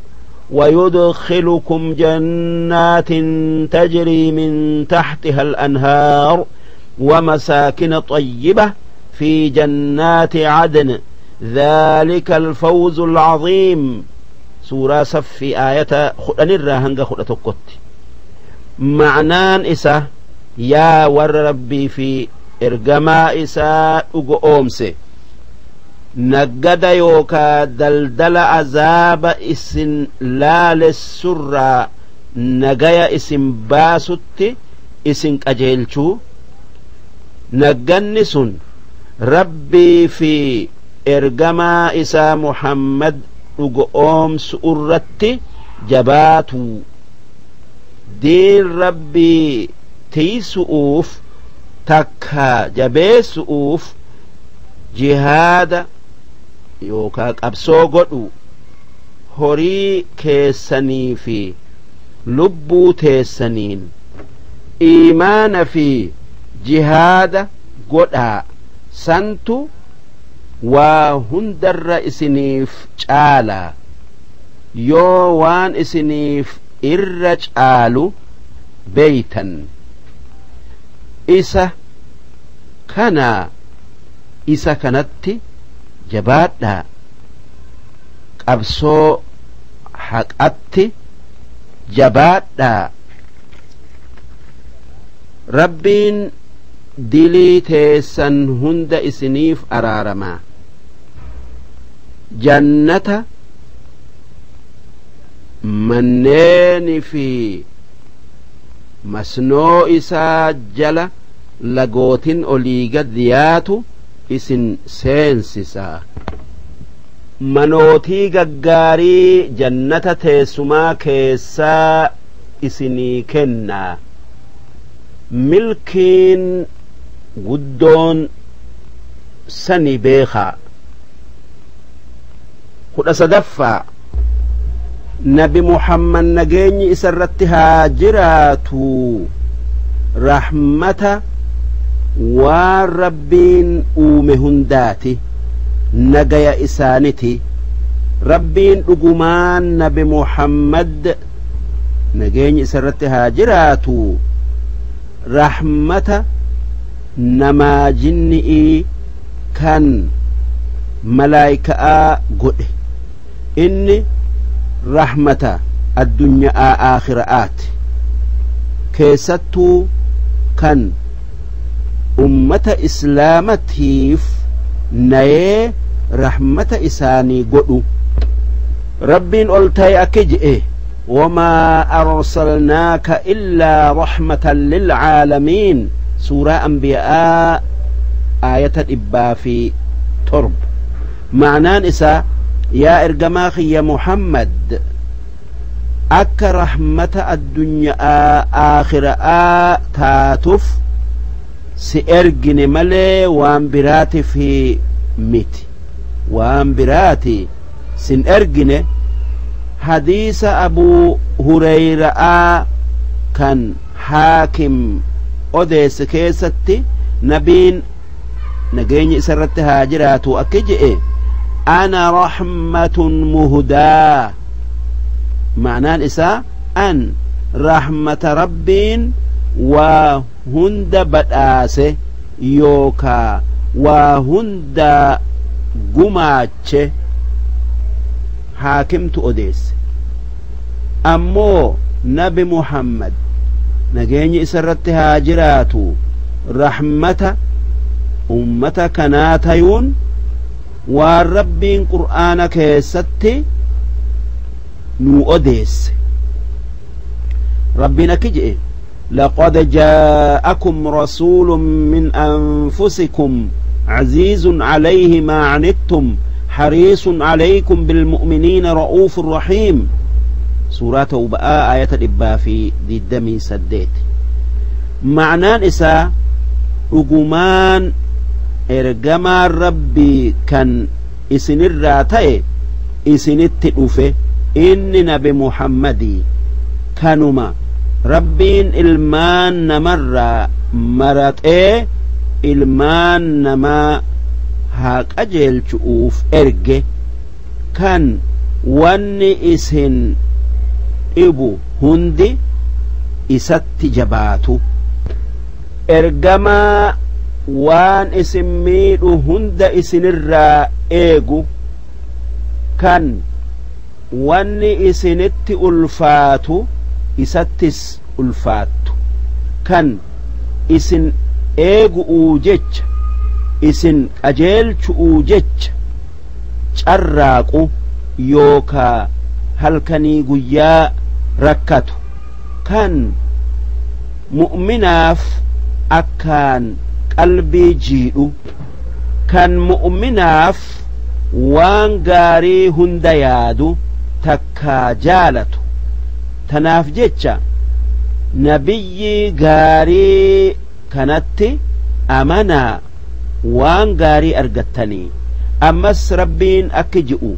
ويدخلكم جنات تجري من تحتها الأنهار ومساكن طيبة في جنات عدن ذلك الفوز العظيم. سورة صف آية خدنرا هنگا 11tti. Ma'naan isa, yaa warra Rabbii fi ergamaa isaa dhugo oomse, naggada yookaa daldala azaaba isin laalessurraa nagaya isin baasutti isin qajeelchuu, nagganni sun Rabbii fi ergamaa isaa Muhammad dhugo oomsu irratti jabaatuu, diin Rabbii tiisu'uuf takka jabeessu'uuf jihaada yookaa qabsoo godhu, horii keessanii fi lubbuu teessaniin iimaana fi jihaada godhaa, santu waa hundarra isiniif caalaa, yoo waan isiniif irra caalu beeytan. Isa kanaa isa kanatti jabaadhaa, qabsoo haqatti jabaadhaa. Rabbiin dilii teessan hunda isiniif araaramaa, jannata manneeni fi masnoo isaa jala lagootin olii gad yaatu isin seensisa, manootii gaggaarii jannata teessumaa keessaa isinii kennaa, milkiin guddoon sani beekaa. 13ffaa, Nabi Muhammad nageenyi isa irratti haa jiraatu rahmata waan Rabbiin uume hundaati, nagaya isaaniti. Rabbiin dhugumaan Nabi Muhammad nageenyi isa irratti haa jiraatu rahmata namaa jinni'ii kan malaayika'aa godhe. Inni rahmata addunyaa aakhira'aati, keessattuu kan ummata islaamatiif nayee rahmata isaanii godhu. Rabbiin ol ta'e akki je'e: وما أرسلناك إلا رحمة للعالمين. سورة أنبياء آية 107. معنaan isaa, yaa ergamaa kiyya Muhammad, akka rahmata addunyaa aakhira'aa taatuuf si ergine malee waan biraatiif miti, waan biraati sin ergine. Hadiisa Abuu Hureyraa kan Haakim odeesse keessatti nabiin nageenyi isa irratti haa jiraatu akki je'e: أنا رحمة مهداة. Ma'naan isaa, an rahmata Rabbiin waa hunda badhaase yookaa waa hunda gumaache haakimtu odeesse. Ammoo nabi Muhammad nageenyi isarratti haa jiraatu rahmata ummata kanaa tayuun waan Rabbiin qur'aana keessatti nuu odeesse. Rabbiin akki je'e: لقد جاءكم رسول من أنفسكم عزيز عليه ما عنتم حريص عليكم بالمؤمنين رؤوف رحيم. سورة توبة آية 128. معنaan isaa dhugumaan ergamaan Rabbii kan isinirraa ta'e isinitti dhufe, inni nabi Muhammadii kanuma Rabbiin ilmaan namarraa maraxee ilmaan namaa haa qajeelchu'uuf erge, kan wanni isin dhibu hundi isatti jabaatu, ergamaa waan isin miidhu hunda isinirraa eegu, kan wanni isinitti ulfaatu isattis ulfaattu, kan isin eegu'uu jecha isin qajeelchu'uu jecha carraaqu yookaa halkanii guyyaa rakkatu, kan mu'minaaf akkaan qalbii jiidhu, kan mu'minaaf waan gaarii hunda yaadu takkaa jaalatu. Tanaaf jecha nabiyyi gaarii kanatti amanaa waan gaarii argattanii. Ammas Rabbiin akki ji'u: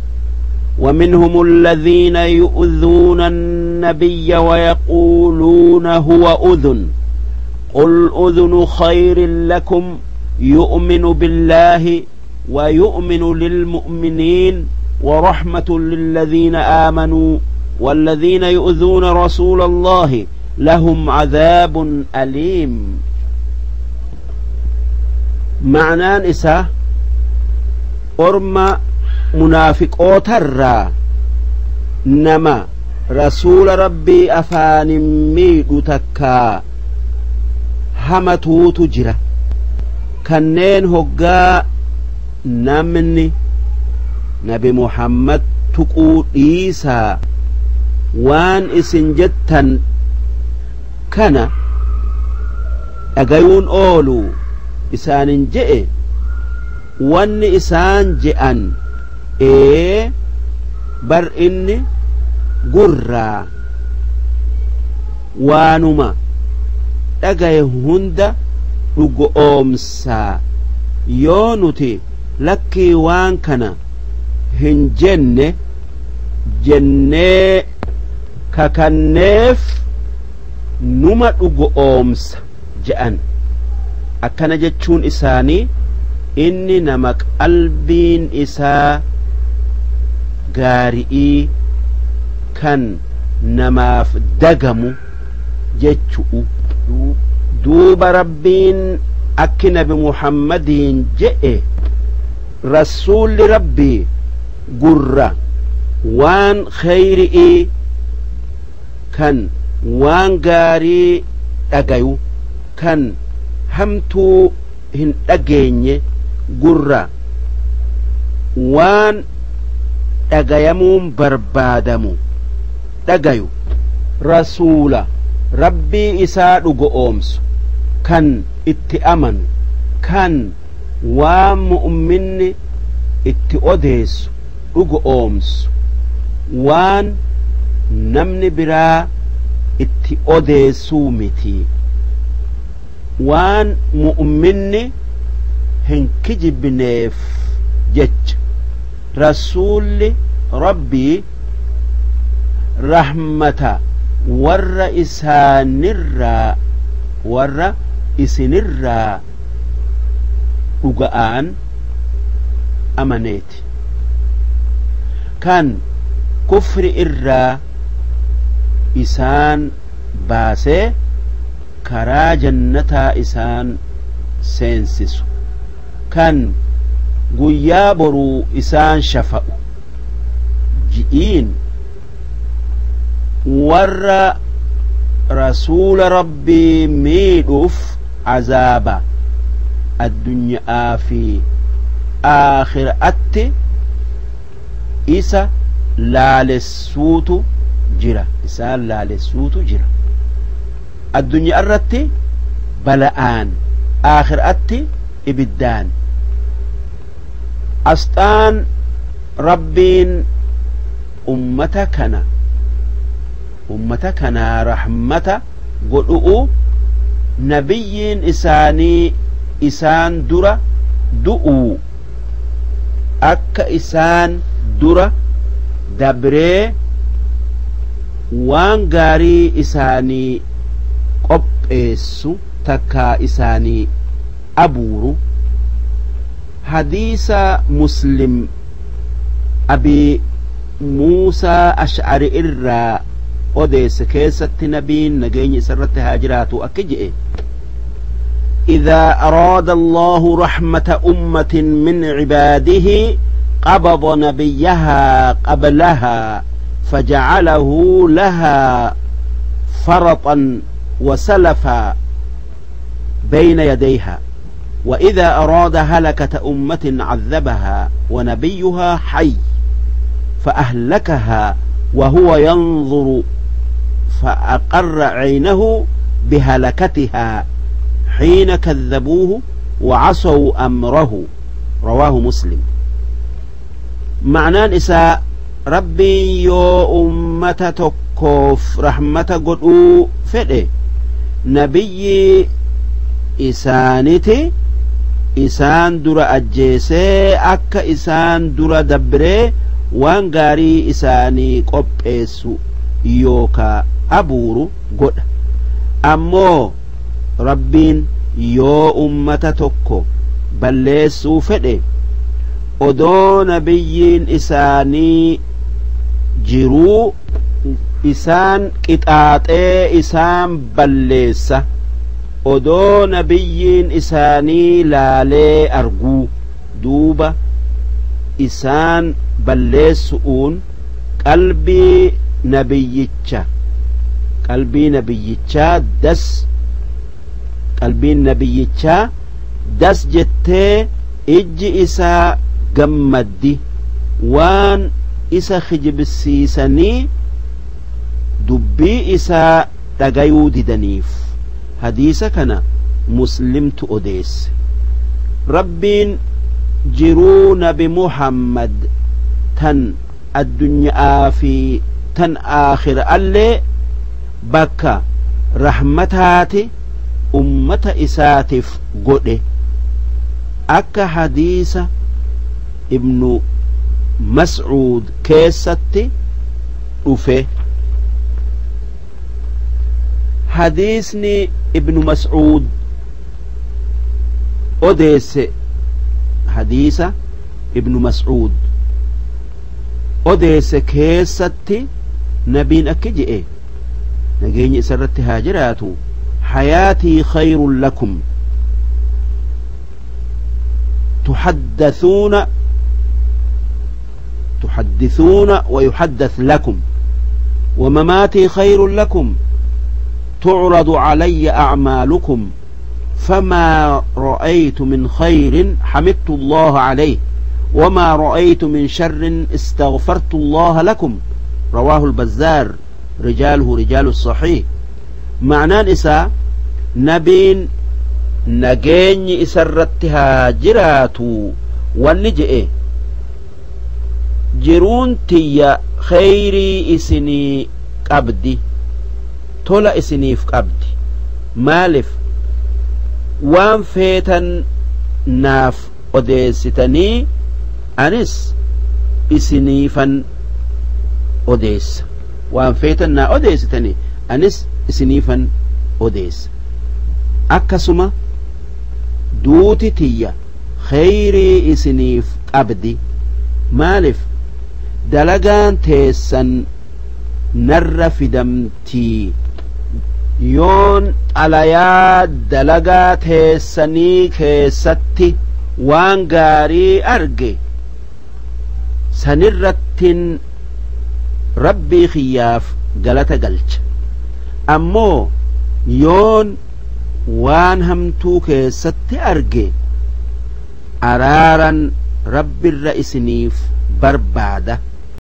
ومنهم الذين يؤذون النبي ويقولون هو أذن قل أذن خير لكم يؤمن بالله ويؤمن للمؤمنين ورحمة للذين آمنوا والذين يؤذون رسول الله لهم عذاب أليم. معنaan isaa orma munaafiqootarraa nama rasuula Rabbii afaanin miidhu takkaa hamatuutu jira, kanneen hoggaa namni nabi Muhammad tuquu dhiisaa waan isin jettan kana dhagayuun oolu isaanin je'e, wanni isaan je'an ee bar inni gurraa waanuma dhagaye hunda dhugoomsaa, yoo nuti lakkii waan kana hin jenne jennee kakanneef numa dhugoomsa je'an. Akkana jechuun isaanii inni nama qalbiin isaa gaari'ii kan namaaf dagamu jechu'u. Duuba Rabbiin akki nabi Muhammadiin je'e: rasuulli Rabbii gurra waan kheyri'ii kan waan gaarii dhagayu, kan hamtuu hin dhageenye, gurra waan dhagayamuun barbaadamu dhagayu, rasuula Rabbii isaa dhugoomsu kan itti amanu, kan waan mu'minni itti odeessu dhugoomsu, waan namni biraa itti odeessuu miti, waan mu'minni hin kijibneef jecha rasuulli Rabbii rahmata warra isaanirraa warra isinirraa dhuga'aan amaneeti, kan kufri irraa isaan baasee karaa jannataa isaan seensisu, kan Guyyaa boruu isaan shafa'u ji'iin warra rasuula Rabbii miidhuuf azaaba addunyaa fi aakhiraatti isa laalessuutu jira, isaan laalessuutu jira. Addunyaa irratti bala'aan, aakhiraatti ibiddaan. Asxaan Rabbiin ummata kana ummata kanaa rahmata godhu'u nabiyyiin isaanii isaan dura du'uu, akka isaan dura dabree waan gaarii isaanii qopheessu takkaa isaanii abuuru. Hadiisa Muslim Abi Muusaa Ash'ari irraa odeesse keessatti nabiin nageenya isarratti haa jiraatu akki je'e: إذا أراد الله رحمة أمة من عباده قبض نبيها قبلها فجعله لها فرطا وسلفا بين يديها، وإذا أراد هلكة أمة عذبها ونبيها حي فأهلكها وهو ينظر فأقر عينه بهلكتها حين كذبوه وعصوا أمره. رواه مسلم. معناه إساء ربي يو أمة تكوف رحمة قدو فئ نبي إسانتي إسان در أجيسي أكا إسان در دبري waan gaarii isaanii qopheessu yookaa abuuru godha. Ammoo Rabbiin yoo ummata tokko balleessuu fedhe odoo nabiyyiin isaanii jiruu isaan qixaaxee isaan balleessa, odoo nabiyyiin isaanii laalee arguu duuba isaan balleessu'uun qalbii nabiyyicha qalbii nabiyyichaa das qalbiin nabiyyichaa das jettee ijji isaa gammaddi waan isa kijibsiisanii dubbii isaa dhagayuu didaniif. Hadiisa kana Muslimtu odeesse. Rabbiin jiruu nabi Muhammad tan addunyaa fi tan aakhiraallee bakka rahmataati ummata isaatiif godhe, akka hadiisa Ibnu Mas'uud keessatti dhufe. Hadiisni Ibnu Mas'uud odeesse, hadiisa Ibnu Mas'uud odeesse keessatti nabiin akki je'e nageenyi isarratti haa jiraatu: حياتي خير لكم تحدثون ويحدث لكم، ومماتي خير لكم تعرض علي أعمالكم، فما رأيت من خير حمدت الله عليه، وما رأيت من شر استغفرت الله لكم. رواه البزار، رجاله رجال الصحيح. معناه إسا نبين نجيني إسرتها جراتو والنجئ jiruun tiyya khayrii isinii qabdi, tola isiniif qabdi. Maaliif waan feetan naaf odeessitanii anis isiniifan odeessa, waan feetan naa odeessitanii anis isiniifan odeessa. Akkasuma duuti tiyya khayrii isiniif qabdi, maaliif dalagaan teessan narra fidamtii, yoon xalayaa dalagaa teessanii keessatti Waan gaarii arge sanirrattin Rabbii kiyyaaf galata galcha. Ammoo yoon waan hamtuu keessatti arge, araaran Rabbirra isiniif barbaada.